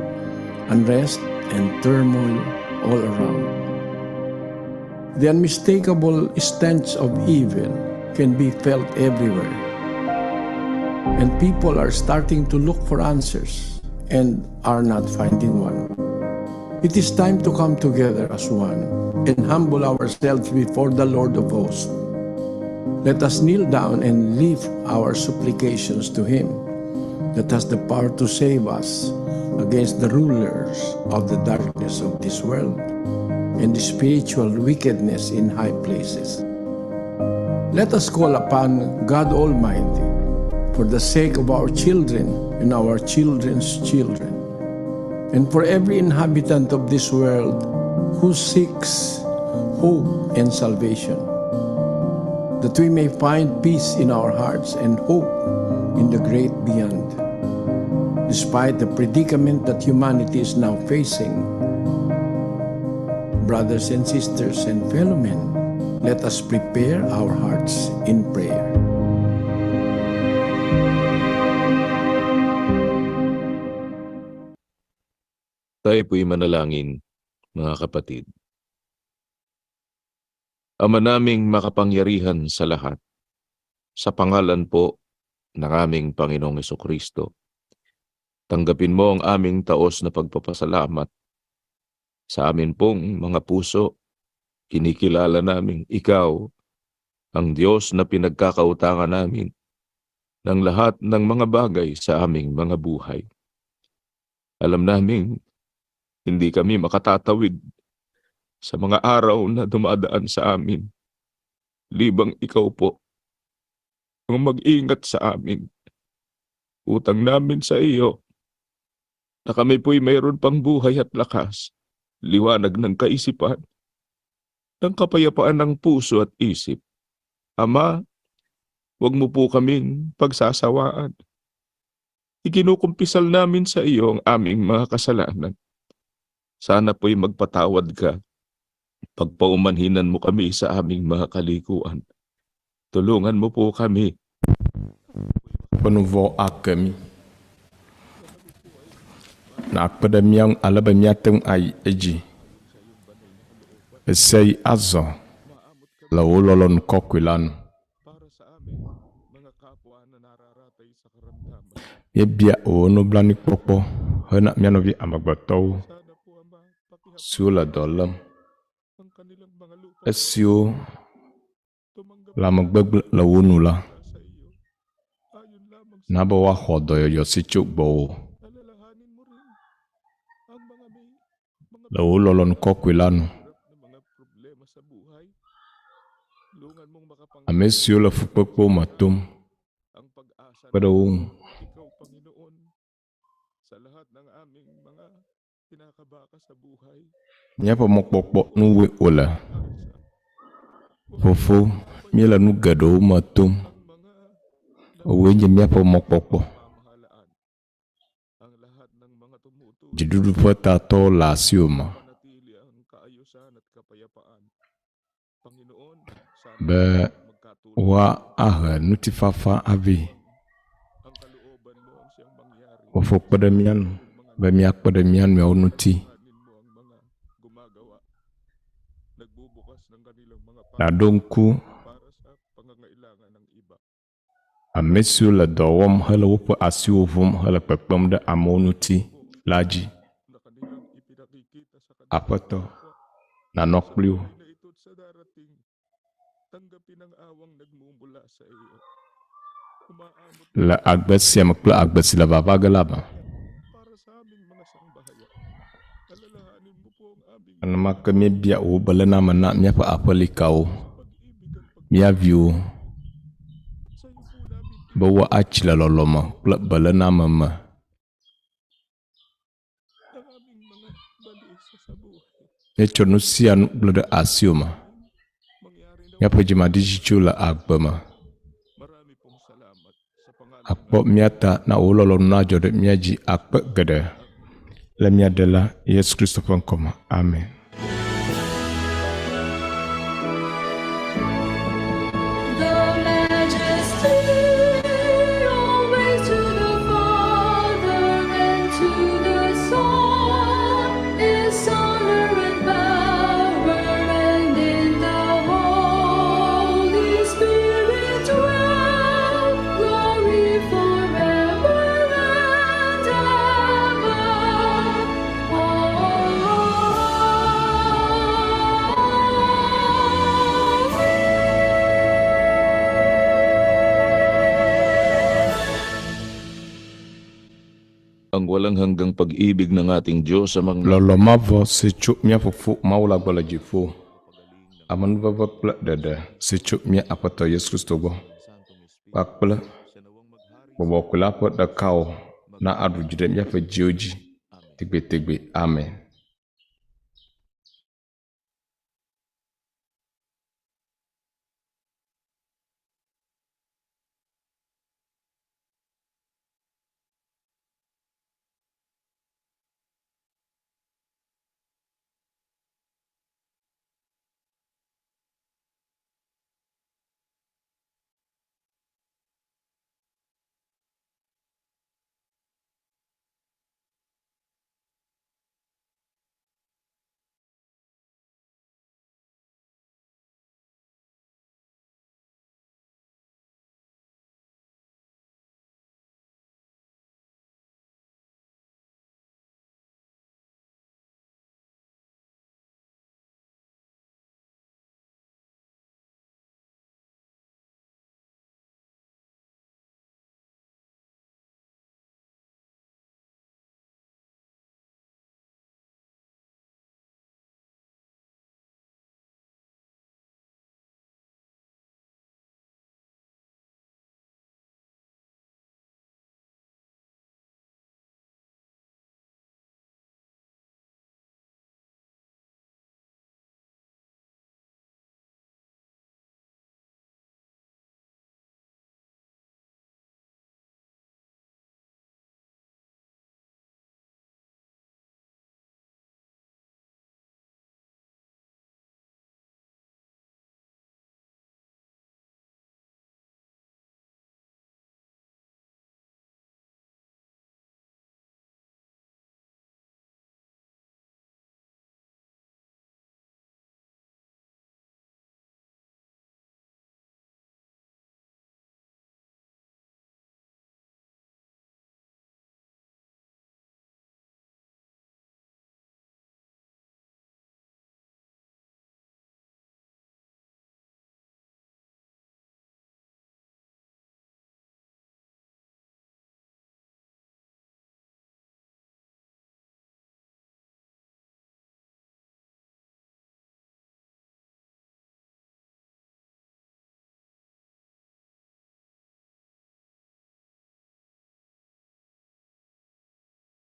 unrest and turmoil all around. The unmistakable stench of evil can be felt everywhere. And people are starting to look for answers and are not finding one. It is time to come together as one and humble ourselves before the Lord of hosts. Let us kneel down and leave our supplications to Him that has the power to save us against the rulers of the darkness of this world and the spiritual wickedness in high places. Let us call upon God Almighty, for the sake of our children and our children's children, and for every inhabitant of this world who seeks hope and salvation, that we may find peace in our hearts and hope in the great beyond. Despite the predicament that humanity is now facing, brothers and sisters and fellow men, let us prepare our hearts in prayer. Tayo po'y manalangin, mga kapatid. Ama naming makapangyarihan sa lahat, sa pangalan po ng aming Panginoong Kristo, tanggapin mo ang aming taos na pagpapasalamat sa amin pong mga puso. Kinikilala naming ikaw ang Diyos na pinagkakautangan namin ng lahat ng mga bagay sa aming mga buhay. Alam naming hindi kami makatatawid sa mga araw na dumadaan sa amin. Libang ikaw po ang mag-ingat sa amin. Utang namin sa iyo na kami po'y mayroon pang buhay at lakas, liwanag ng kaisipan, ng kapayapaan ng puso at isip. Ama, huwag mo po kaming pagsasawaan. Ikinukumpisal namin sa iyo ang aming mga kasalanan. Sana po'y magpatawad ka. Pagpaumanhinan mo kami sa aming mga kalikuan. Tulungan mo po kami. Ƒe nu vɔ̃ ake mí. Nàkpe ɖe mía ŋu ale be míate ŋu ayi edzi ɣesiaɣi azɔ le wò lɔlɔ̃nu kɔkɔe la nu. Míebia wò nublanuikpɔkpɔ hena mía nɔvi amegbetɔwo siwo le dɔ lém, esiwo lãmegbegblẽ le wo nu la, na be woaxɔ dɔyɔyɔ si tso gbɔwò le wò lɔlɔ̃nu kɔkɔe la nu. Ame siwo le fukpekpewo me tom kpe ɖe wo ŋu. Míaƒe mɔkpɔkpɔ nuwoe wòle. Fofo, míele nu geɖewo me tom. Wòe nye míaƒe mɔkpɔkpɔ. Dziɖuɖu ƒe tatɔwo le asiwò me be woahe ŋutifafa avɛ. Fofo kpe ɖe mía ŋu be míakpe ɖe mía nɔewo ŋuti. Nàɖo ŋku ame siwo le dɔ wɔm hele woƒe asiwo ʋum hele kpekpem ɖe amewo ŋuti la dzi. Aƒetɔ, nànɔ kpli wo. Le agbe sia me kple agbe si le vava ge la me. Nenema ke míebia wò beléname na míaƒe aƒelikawo, mía viwo, be woatsi le lɔlɔ̃ me kple beléname me. Míetsɔ nu sia nu gblẽ ɖe asiwò me. Míaƒe dzimaɖitsitsiwo le agbe me. Akpɔ mía ta na wò lɔlɔ̃nu nadzɔ ɖe mía dzi akpe geɖe le mía Ɖela Yesu Kristo ƒe ŋkɔ me. Amen. The majesty always to the Father and to the Son is honor and power, and in the Holy Spirit dwell glory forever and ever. Ang walang hanggang pag-ibig ng ating Diyos sa mga Lɔlɔ̃ mavɔ si tso mía Fofo Mawu la gbɔ le dziƒo, amenuveve kple ɖeɖe si tso mía Aƒetɔ Yesu Kristo gbɔ, kpakple Gbɔgbɔ Kɔkɔe la ƒe ɖekawɔwɔ na aɖu dzi ɖe míaƒe dziwo dzi tegbetegbe. Amen.